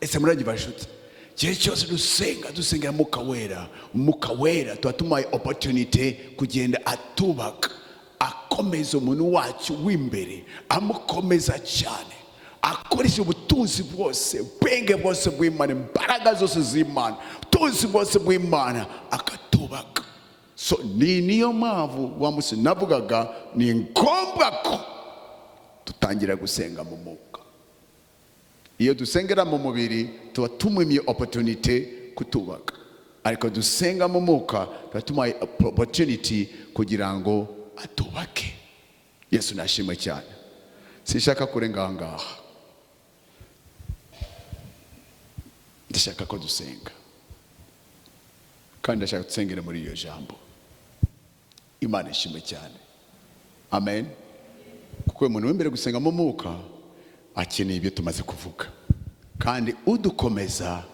Ese muragiye bashuti? Igihe cyose dusenga dusengera Umwuka Wera, Umwuka Wera tuba tumuhaye opportunity kugenda atubaka, akomeza umuntu wacu w'imbere, amukomeza cyane, akoresha ubutunzi bwose, ubwenge bwose bw'Imana, imbaraga zose z'Imana, ubutunzi bwose bw'Imana, akatubaka. So ni niyo mpamvu wa munsi navugaga ni ngombwa ko dutangira gusenga mu mwuka. Iyo dusengera mu mubiri, tuba tumwimye opportunity kutubaka, ariko dusenga mu mwuka, tuba tumuhaye opportunity kugira ngo atubake. Yesu nashimwe cyane. Sinshaka kurenga aha ngaha, ndashaka ko dusenga, kandi ndashaka dusengere muri iyo jambo. Imana ishimwe cyane, amen. Kuko uyu muntu w'imbere gusenga mu mwuka akeneye ibyo tumaze kuvuga, kandi udukomeza,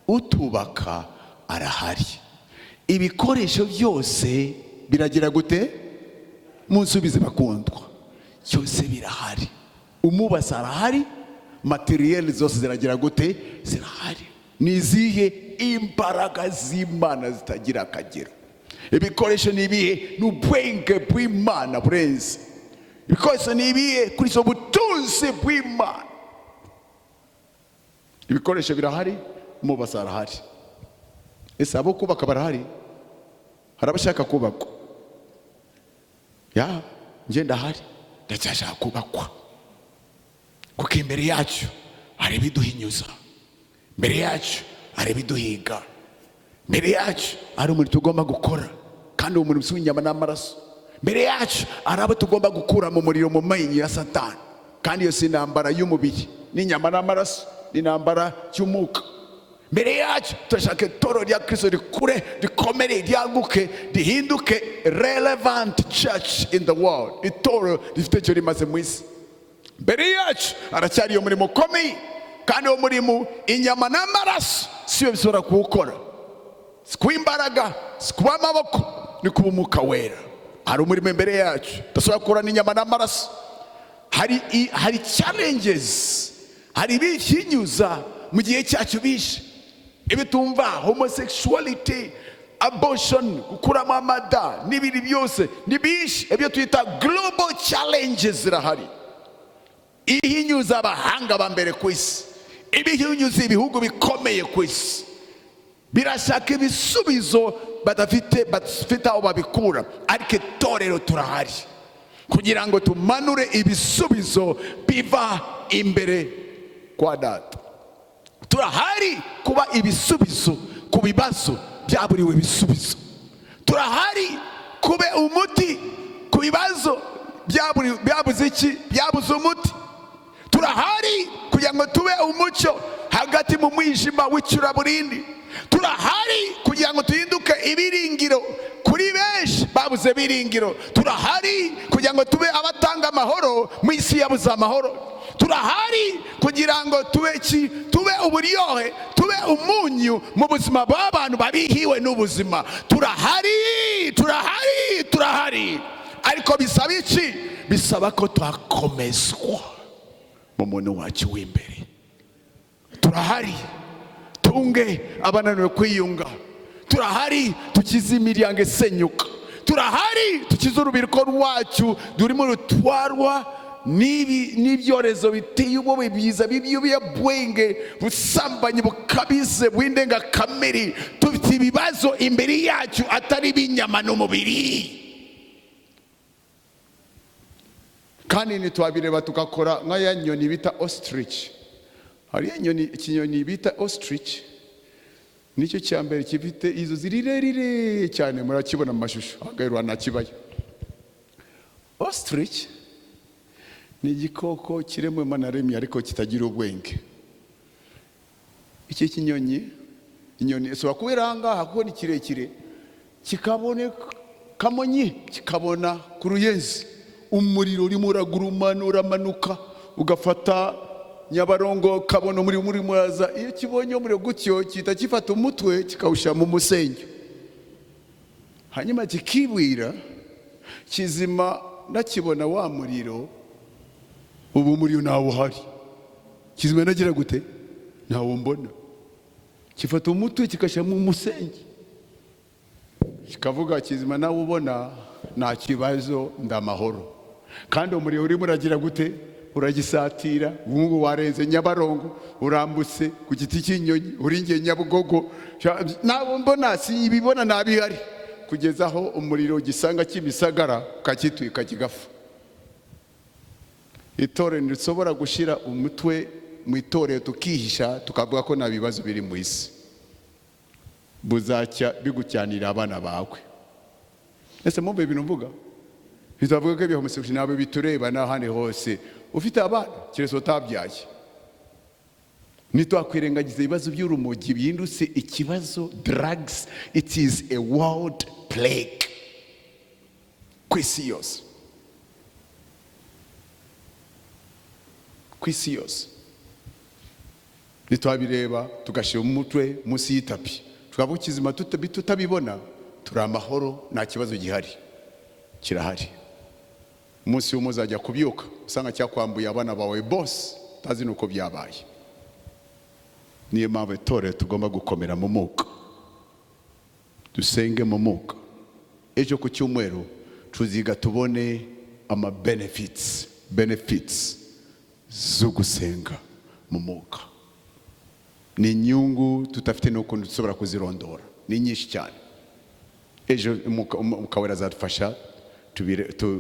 utubaka arahari. Ibikoresho byose biragira gute? Munsubize bakundwa. Byose birahari, umubasa arahari, matériel zose ziragira gute? Zirahari. Ni izihe? Imbaraga z'Imana zitagira akagero. Ibikoresho ni ibihe? Ni ubwenge bw'Imana burenze. Ibikoresho ni ibihe? Kuri izo butunzi bw'Imana. Ibikoresho birahari, umubasa arahari. Ese abo kubaka barahari? Hari abashaka kubakwa? Ya njye ndahari, ndacyashaka kubakwa, kuko imbere yacu hari ibiduhinyuza, imbere yacu hari ibiduhiga, imbere yacu hari umurimo tugomba gukora, kandi uwo murimo si uw'inyama n'amaraso. Imbere yacu hari abo tugomba gukura mu muriro, mu menyo ya Satani, kandi iyo si intambara y'umubiri n'inyama n'amaraso, ni intambara y'umwuka. Mbere yacu turashaka itorero rya Kristo rikure, rikomere, ryaguke, rihinduke relevant church in the world, itorero rifite icyo rimaze mu isi. Mbere yacu haracyari iyo murimo ukomeye, kandi uwo murimo inyama n'amaraso siyo bishobora kuwukora, si kuba imbaraga, si kuba amaboko, ni kuba Umwuka Wera. Hari umurimo imbere yacu tudashobora gukora n'inyama n'amaraso. Hari challenges, hari ibihinyuza mu gihe cyacu bishe ibitumva, homosexuality. Abortion, gukuramo amada n'ibindi byose ni byinshi. Ibyo twita global challenges zirahari, ihinyuza abahanga ba mbere ku isi, ibihinyuza ibihugu bikomeye ku isi, birashaka ibisubizo badafite, badafite aho babikura. Ariko itorero turahari kugira ngo tumanure ibisubizo biva imbere kwa Data. Turahari kuba ibisubizo ku bibazo byaburiwe ibisubizo. Turahari kube umuti ku bibazo byabuze iki, byabuze umuti. Turahari kugira ngo tube umucyo hagati mu mwijima w'icuraburindi. Turahari kugira ngo duhinduke ibiringiro kuri benshi babuze ibiringiro. Turahari kugira ngo tube abatanga amahoro mu isi yabuze amahoro. Turahari kugira ngo tube iki? Tube uburyohe, tube umunyu mu buzima bw'abantu babihiwe n'ubuzima. Turahari, turahari, turahari. Ariko bisaba iki? Bisaba ko twakomezwa mu muntu wacu w'imbere. Turahari tunge abananiwe kwiyunga. Turahari tukize imiryango isenyuka. Turahari tukize urubyiruko rwacu rurimo rutwarwa n'ibyorezo biteye ubwoba, ibiza by'ibiyobyabwenge, busambanyi bukabize bw'indengakamere. Dufite ibibazo imbere yacu atari ibinyama n'umubiri, kandi ntitwabireba tugakora nka ya nyoni bita ostrich. Hari inyoni, ikinyoni bita ostrich, nicyo cya mbere gifite izozi rirerire cyane. Murakibona mu mashusho ahagararwa ntakibayo. Ostrich ni igikoko kiremwe Imana yaremye ariko kitagira ubwenge. Iki kinyonyi, inyoni ishobora kuba iri aha ngaha kuko ni kirekire, kikaboneka Kamonyi, kikabona ku Ruyenzi umuriro urimo uragurumana, uramanuka ugafata Nyabarongo, ukabona umuriro urimo uraza. Iyo kibonye umuriro gutyo, gihita gifata umutwe kikawushyira mu musenyi, hanyuma kikibwira kizima ndakibona wa muriro, ubu umuriro ntawo uhari. Kizima nagira gute? Ntawo mbona. Gifata umutwe kigashyira mu musenyi, kikavuga kizima nawe ubona nta kibazo, ndamahoro. Kandi umuriro urimo uragira gute? Uragisatira. Ubu warenze Nyabarongo, urambutse ku giti cy'inyoni, uringiye Nyabugogo, ntabwo mbona, si ibibona ntabihari, kugeza aho umuriro gisanga Kimisagara ukakitwika kigapfa. Itorero ntidushobora gushyira umutwe mu itorero tukihisha, tukavuga ko nta bibazo biri mu isi. Buzacya bigucyanira abana bawe. Ese mumve ibintu mvuga? Bizavuga ko ibyo homosexual ntabwo bitureba n'ahandi hose ufite abana, keretse utabyaye. Ntitwakwirengagiza ibibazo by'urumogi bihindutse ikibazo. Drugs, it is a world plague ku isi yose, ku isi yose. Ntitwabireba tugashyira umutwe munsi y'itapi, tukavuga ikizima tutabibona, turi amahoro, nta kibazo gihari. Kirahari. Umunsi umwe uzajya kubyuka usanga cyakwambuye abana bawe bose, utazi nuko byabaye. Niyo mpamvu itorero tugomba gukomera mu mwuka, dusenge mu mwuka. Ejo ku cyumweru tuziga tubone ama benefits zo gusenga mu mwuka. Ni inyungu tudafite n'ukuntu dushobora kuzirondora, ni nyinshi cyane. Ejo Umwuka Wera azadufasha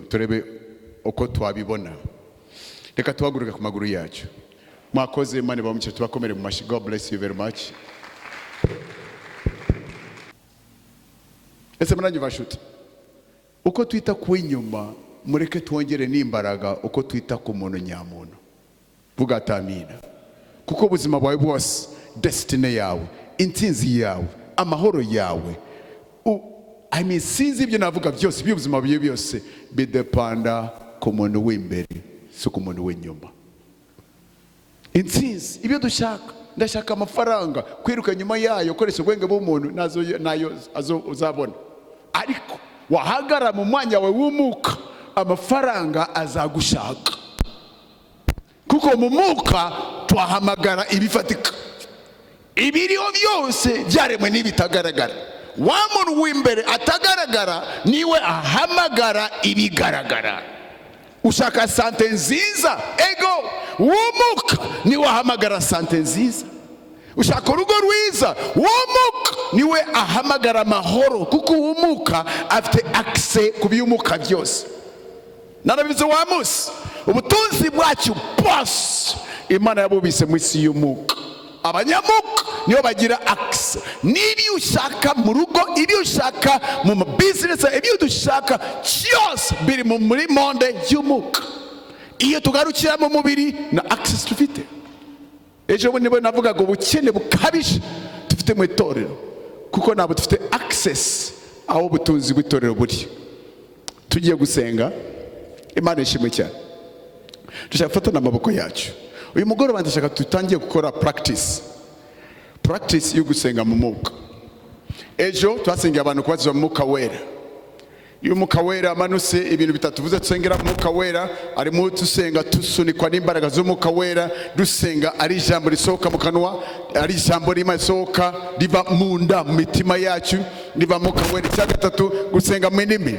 turebe uko twabibona. Reka tuhaguruke ku maguru yacu. Mwakoze, Imana ibahe, tubakomere mu mashyi. God bless you very much. Ese muranyumva nshuti? Uko twita ku inyuma, mureke twongere n'imbaraga uko twita ku muntu nyamuntu. Vuga atamina. Kuko ubuzima bwawe bwose, destiny yawe, intsinzi yawe, amahoro yawe, I mean, sinzi ibyo navuga byose, by'ubuzima bwawe byose bidepanda ku muntu w'imbere, si ku muntu w'inyuma. Intsinzi, ibyo dushaka, ndashaka amafaranga, kwiruka nyuma yayo ukoresha ubwenge bw'umuntu, nazo nayo uzabona. Ariko wahagara mu mwanya wawe w'umwuka, amafaranga azagushaka, kuko mu mwuka twahamagara ibifatika. Ibiriho byose byaremwe n'ibitagaragara. Wa muntu w'imbere atagaragara niwe ahamagara ibigaragara. Ushaka santé nziza, ego w'umuka niwe ahamagara santé nziza. Ushaka urugo rwiza, w'umuka niwe ahamagara amahoro, kuko uw'umuka afite accès ku by'umuka byose. Narabivuze wa munsi, ubutunzi bwacu bwose Imana yabubise mu isi y'umuka. Abanyamuka nibo bagira accès n'ibyo ushaka mu rugo, ibyo ushaka mu mabizinesi, ibyo dushaka byose biri muri monde y'umuka. Iyo tugarukira mu mubiri, na accès dufite. Ejo bundi nibwo navugaga ubukene bukabije dufite mu itorero, kuko ntabwo dufite access aho ubutunzi bw'itorero buri. Tugiye gusenga. Imana ishimwe cyane. Dushaka gufatana amaboko yacu. Uyu mugoroba ndashaka dutangiye gukora practice yo gusenga mu mwuka. Ejo twasengeye abantu kubatizwa mu Mwuka Wera. Iyo Umwuka Wera amanutse, ibintu bitatu tuvuze: dusengera mu Mwuka Wera, arimo dusenga dusunikwa n'imbaraga z'Umwuka Wera, dusenga ari ijambo risohoka mu kanwa, ari ijambo rimwe risohoka riva mu nda, mu mitima yacu, riva mu Mwuka Wera. Icya gatatu, gusenga mu ndimi.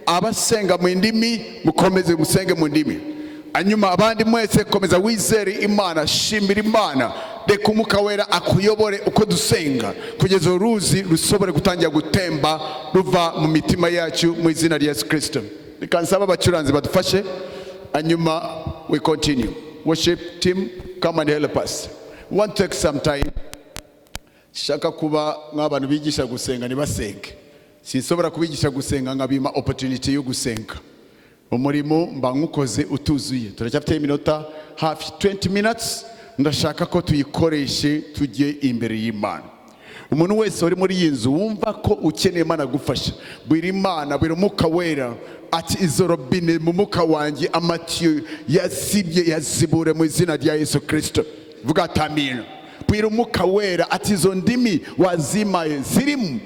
Abasenga mu ndimi, mukomeze musenge mu ndimi. Hanyuma abandi mwese, komeza wizere Imana, shimira Imana, reka Umwuka Wera akuyobore uko dusenga, kugeza uruzi rushobore gutangira gutemba ruva mu mitima yacu, mu izina rya Yesu Kirisito. Reka nsaba abacuranzi badufashe, hanyuma we continue. Worship team, come and help us. We want to take some time. Shaka kuba nk'abantu bigisha gusenga ntibasenge. Sinshobora kubigisha gusenga nkabima opportunity yo gusenga. Umurimo mba nywukoze utuzuye. Turacyafite iminota hafi 20 minutes. Ndashaka ko tuyikoreshe tujye imbere y'Imana. Umuntu wese uri muri iyi nzu wumva ko ukeneye Imana gufasha, bwira Imana, bwira Umwuka Wera ati: "Izo robine mu mwuka wanjye, amatiyo yazibye, yazibure mu izina rya Yesu Kirisito." Vuga ati amina. Bwira Umwuka Wera ati: "Izo ndimi wazimaye zirimo."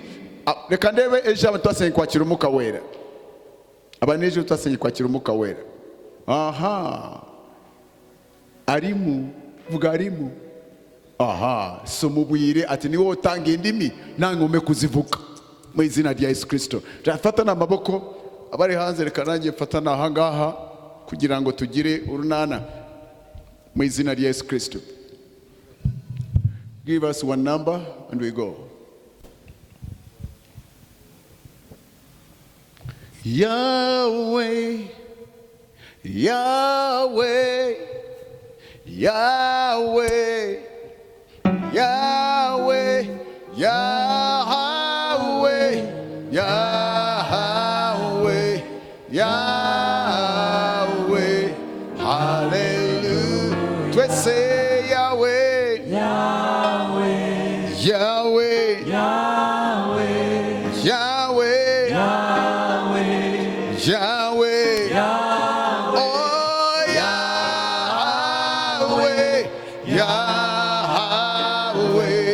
Ah, reka ndebe, ejo abantu twasenye kwakira Umwuka Wera. Abantu ejo twasenye kwakira Umwuka Wera. Aha arimu, vuga arimu. Aha so mubwire ati: "Ni wowe utanga indimi, nange kuzivuga mu izina rya Yesu Kirisito." Turafatana amaboko. Abari hanze, reka nanjye mfatana aha ngaha kugira ngo tugire urunana mu izina rya Yesu Kirisito. Give us one number and we go. Yahweh, Yahweh, Yahweh, Yahweh, Yahweh, Yahweh, Yahweh, Hallelujah. Twese Yahweh, Yahweh, Yahweh, Yahweh, Yahweh, oh Yahweh, Yahweh,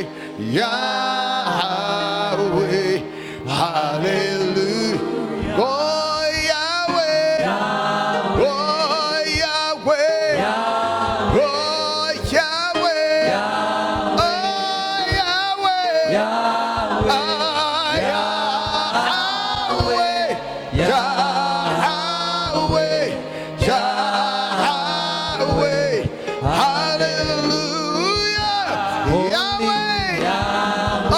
Yahweh, Hallelujah. Oh Yahweh, oh Yahweh, oh Yahweh, oh Yahweh, ah, Yahweh, Yahweh, Yahweh, Hallelujah, Yahweh, oh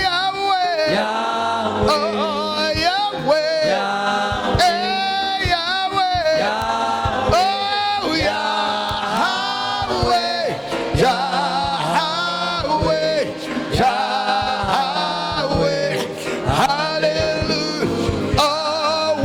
Yahweh, oh Yahweh, eh Yahweh, oh Yahweh, Yahweh, Yahweh, Hallelujah. Oh,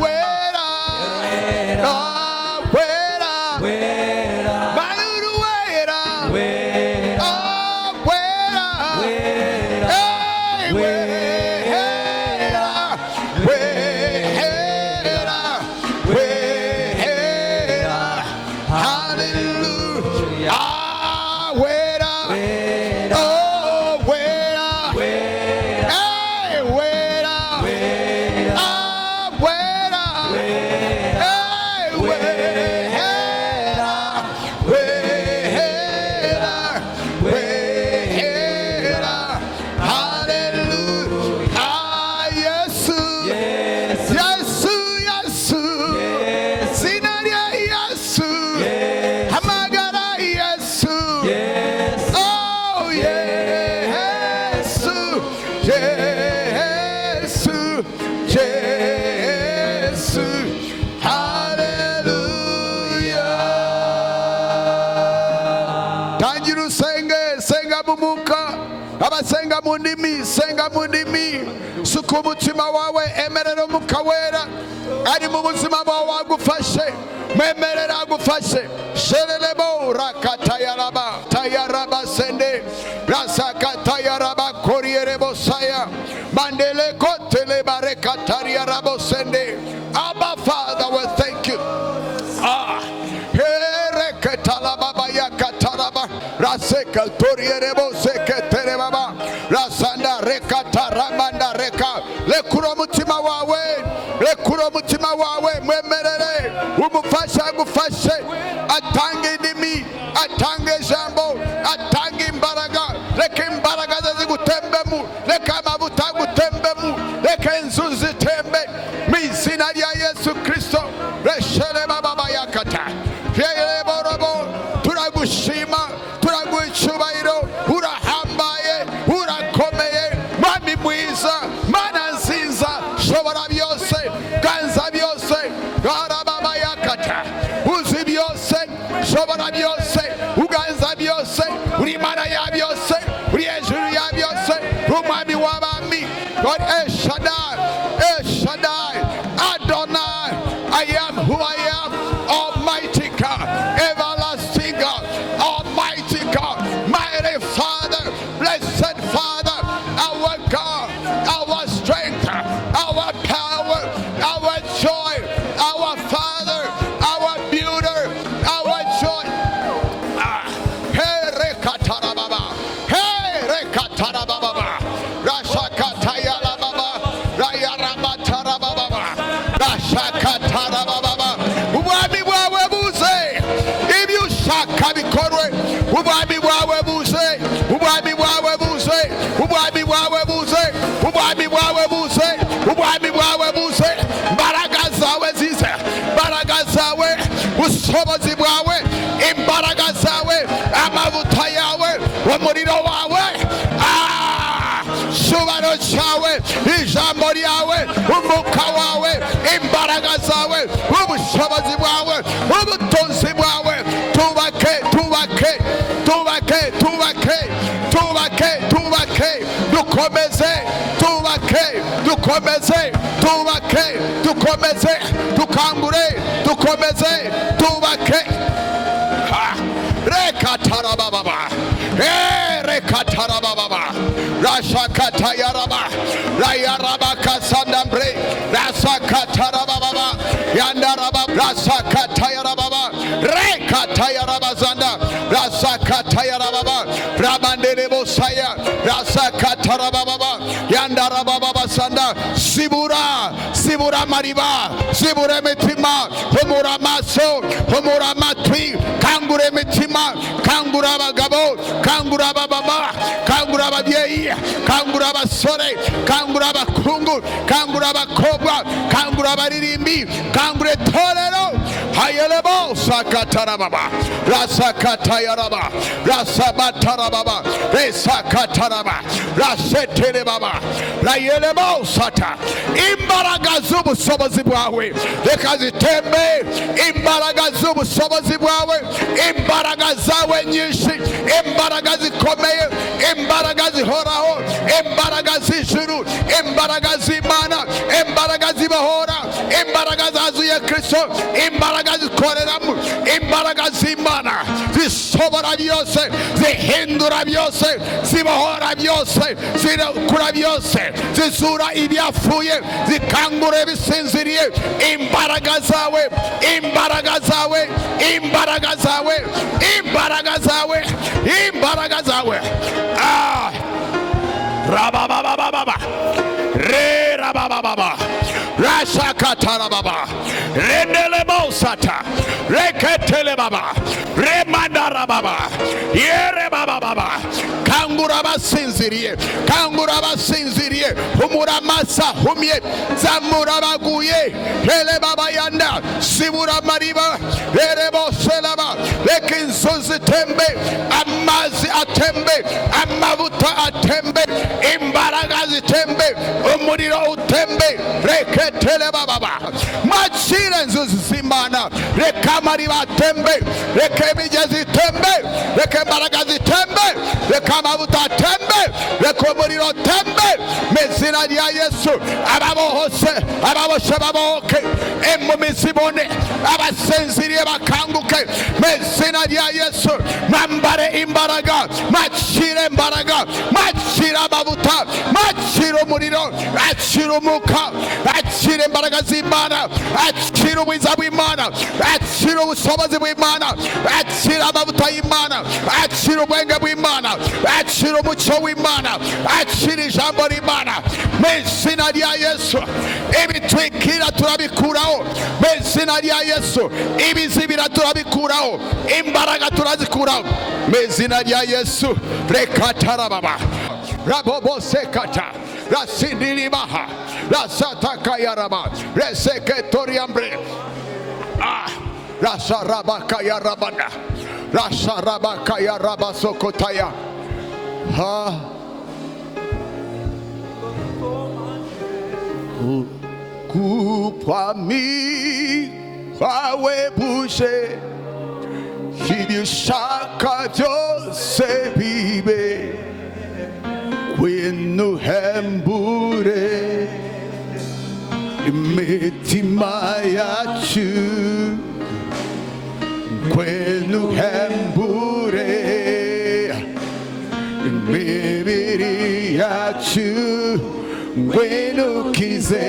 Yesu, haleluya. Tangira usenge, senga mu mwuka, abasenga mu ndimi, senga mu ndimi. Suka umutima wawe, emerera Umwuka Wera ari mu buzima bwawe wagufashe, mwemerera agufashe. Sherelebo rakatayaraba tayaraba sende rasakatayaraba korierebo saya mandele kotele barekatariarabo sende. Abba Father, we thank you. Ah, Hereketalababa yakataraba raseka torierebo seketerebaba rasanda rekataramanda reka. Rekura umutima wawe, rekura umutima wawe, mwemerere umufashe agufashe, atange indimi, atange ijambo, atange imbaraga. Reka imbaraga ze zigutembemu, reka amavuta agutembemu, reka inzu zitembe mu izina rya Yesu Kristo. Reshere baba yakata Yereborobo, turagushima, turaguha icyubahiro, urahambaye, urakomeye, Mwami mwiza, Mana nziza, shobora byose, ganza byose, garababa yakata, uzi byose, shobora byose, uganza byose, uri Mana ya byose, uri hejuru ya byose, Umwami w'abami, God El Shaddai, El Shaddai, Adonai, I am who I am, Almighty God, everlasting God, Almighty God, mighty Father, blessed Father, our God, our strength, our power, our joy, our Father, our builder, our joy. Ah, hey, rekatarababa, hey, rekatarababa, rashakatayarababa, rayaramatarababa, rashakatarababa. Ubwami bwawe buze, ibyo ushaka bikorwe. Ubwami bwawe buze, ubwami bwawe buze, ubwami bwawe buze, ubwami bwawe buze, ubwami bwawe buze. Imbaraga zawe zize, imbaraga zawe, ubushobozi bwawe, imbaraga zawe, amavuta yawe, umuriro wawe. Ah! Cyubahiro cyawe, ijambo ryawe, umwuka wawe, imbaraga zawe, ubushobozi bwawe, ubutunzi bwawe. Tubake, tubake, tubake, tubake, tubake, tubake, dukomeze, tubake, dukomeze, tubake, dukomeze, dukangure, dukomeze, tubake. Ha! Rekatarababa, rekatarababa, rashakatayaraba, rayaraba kasandambre, rasakatarababa, yandaraba, rasakatayarababa, rekatayarabazanda, rasakatayarababa, rabanderebosaya, rasakatarababa, yandarababa sanda. Zibura, zibura amariba, zibura imitima, humura amaso, humura amatwi, kangura imitima, kangura abagabo, kangura abababa, kangura ababyeyi, kangura abasore, kangura abakungu, kangura abakobwa, kangura abaririmbi, kangura itorero. Hayelebo sakatarababa, rasakatayaraba, rasabatarababa, resakataraba, raseterebaba, rayelebo sata. Imbaraga z'ubushobozi bwawe reka zitembe, imbaraga z'ubushobozi bwawe, imbaraga zawe nyinshi, imbaraga zikomeye, imbaraga zihoraho, imbaraga z'ijuru, imbaraga z'Imana, imbaraga zibohora, imbaraga zazuye Kristo, imbaraga zikoreramo, imbaraga z'Imana zishobora byose, zihindura byose, zibohora byose, zirekura byose, zizura ibyapfuye, zikangura ibisinziriye. Imbaraga zawe, imbaraga zawe, imbaraga zawe, imbaraga zawe, imbaraga zawe. Ah, rababababa, re rabababa, rashakatarababa, rendelebosata, reketelebaba, remandarababa, yerebababa. Kangura abasinziriye, kangura abasinziriye, humura amaso ahumye, zamura abaguye, hele yanda, zibura amariba, rereboselaba. Reka inzu zitembe amazi. Amazi atembe, amavuta atembe, imbaraga zitembe, umuriro utembe. Reketele bababa, mwakire inzuzi z'Imana. Reka amariba atembe, reka imigezi itembe, reka imbaraga zitembe, reka amavuta atembe, reka umuriro utembe mu izina rya Yesu. Ababohose, ababoshe babohoke, impumi zibone, abasinziriye bakanguke mu izina rya Yesu. Mwambare imbaraga, mwakire imbaraga, mwakire amavuta, mwakire umuriro, akire umwuka, akire imbaraga z'Imana, akire ubwiza bw'Imana, akire ubushobozi bw'Imana, akire amavuta y'Imana, akire ubwenge bw'Imana, akire umucyo w'Imana, akire ijambo ry'Imana mu izina rya Yesu. Ibitwikira turabikuraho mu izina rya Yesu. Ibizibira turabikuraho, imbaraga turazikuraho mu izina rya Yesu. Rekatarababa rabobosekata rasindiribaha rasatakayaraba reseketoriambre rasarabakayarabana rasarabakayarabasokotaya ha Kukwami kwawe buje, ibyo byose bibe, ngwino uhembure imitima yacu, ngwino uhembure imibiri yacu, ngwino ukize.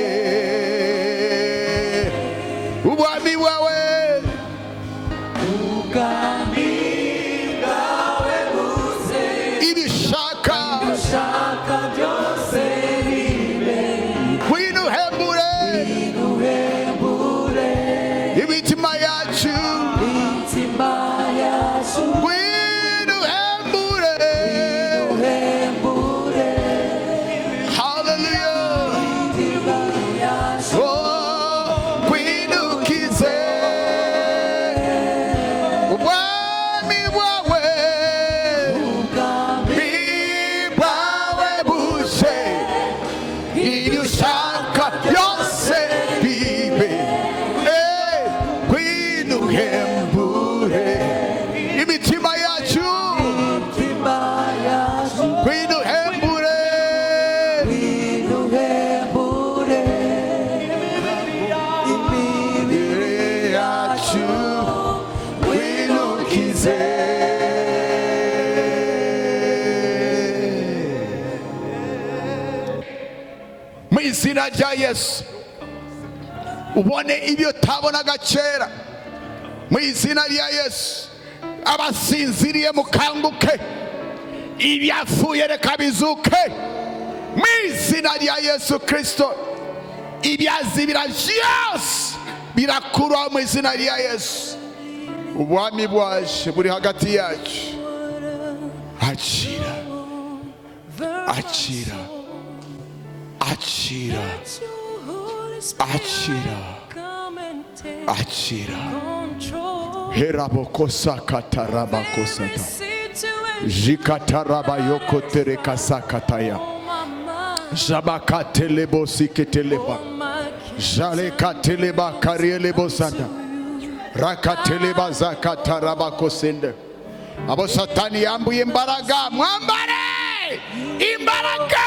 Ubwami bwawe, Ubwami bwawe buze, ibishaka ushaka byose bibe, ngwino uhembure uhembure imitima yacu, imitima yacu, ngwino uhembure. Uhembure Haleluya. imitima yacu, Oh, ngwino ukize. Ubwami bwawe, ubwami bwawe buze, ibyo ushaka byose bibe. Eh, ngwino uhembure imitima yacu, imitima yacu, ngwino uhembure uhembure imibiri imibiri yacu, ngwino ukize. Mu izina rya Yesu, ubone ibyo utabonaga kera. Mu izina rya Yesu, abasinziriye mukanguke, ibyapfuye reka bizuke mu izina rya Yesu Kirisito. Ibyazibira byose birakurwaho mu izina rya Yesu. Ubwami bwaje buri hagati yacu. Akira, akira, akira, akira, akira. Herabokosakatarabakosata jikatarabayokoterekasakataya jabakatelebosikiteleba jalekateleba karielebosanda rakateleba zakatarabakosende. Abo Satani yambuye imbaraga, mwambare imbaraga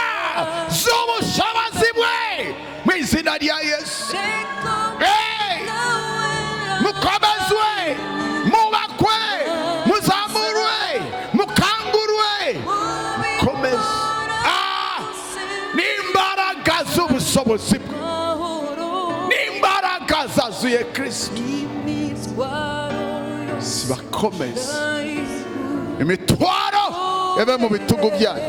z'ubushobozi bwe mu izina rya Yesu. Hey! Mukomezwe, mubakwe, muzamurwe, mukangurwe, mukomeze. N'imbaraga z'ubushobozi bwe, n'imbaraga zazuye Kristo zibakomeze. Imitwaro ibe mu bitugu byanyu,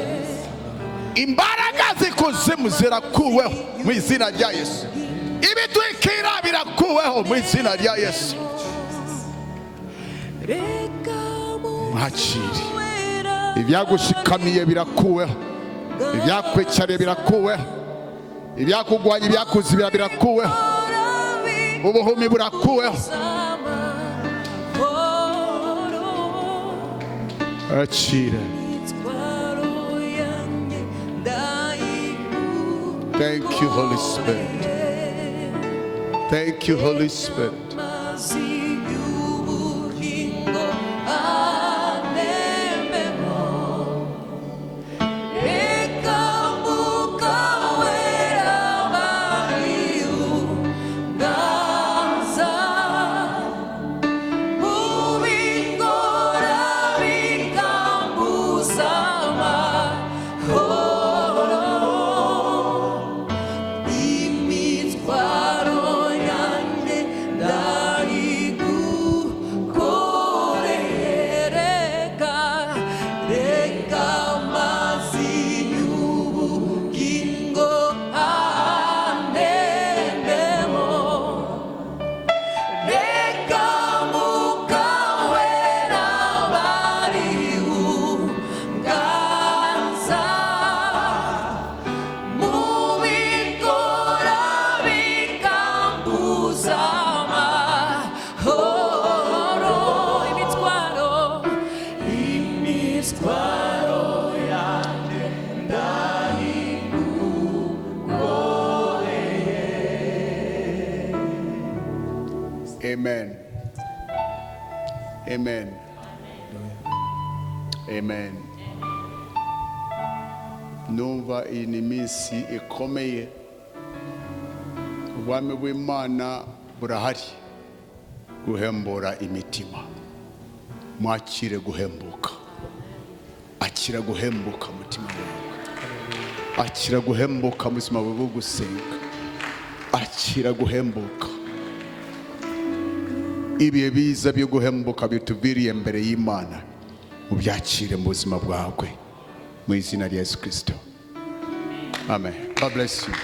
imbaraga z'ikuzimu zirakuweho mu izina rya Yesu. Ibitwikira birakuweho mu izina rya Yesu. Mwakire ibyagushikamiye birakuweho, ibyakwicariye birakuweho, ibyakugwanya, ibyakuzibira birakuweho, ubuhumi burakuweho. Akira. Imitwaro yanjye. Thank you, Holy Spirit. Thank you, Holy Spirit. Amazi y'ubugingo antembemo. Reka Mwuka Wera bariunganza mubikora bikambuza amahoro. Imitwaro yanjye ndayigukoreye. Reka, reka amazi y'ubugingo antembemo. Reka Mwuka Wera bariunganza mubikora bikambuza amahoro. Imitwaro, imitwaro yanjye ndayigukoreye. Amen. Amen. Amen. Numva iyi ni iminsi ikomeye. Ubwami bw'Imana burahari guhembura imitima. Mwakire guhembuka. Akira guhembuka mutima wawe. Akira guhembuka mu buzima bwawe bwo gusenga. Akira guhembuka. Ibihe biza byo guhembuka bituviriye mbere y'Imana, ubyakire mu buzima bwawe, mu izina rya Yesu Kirisito. Amen. God bless you.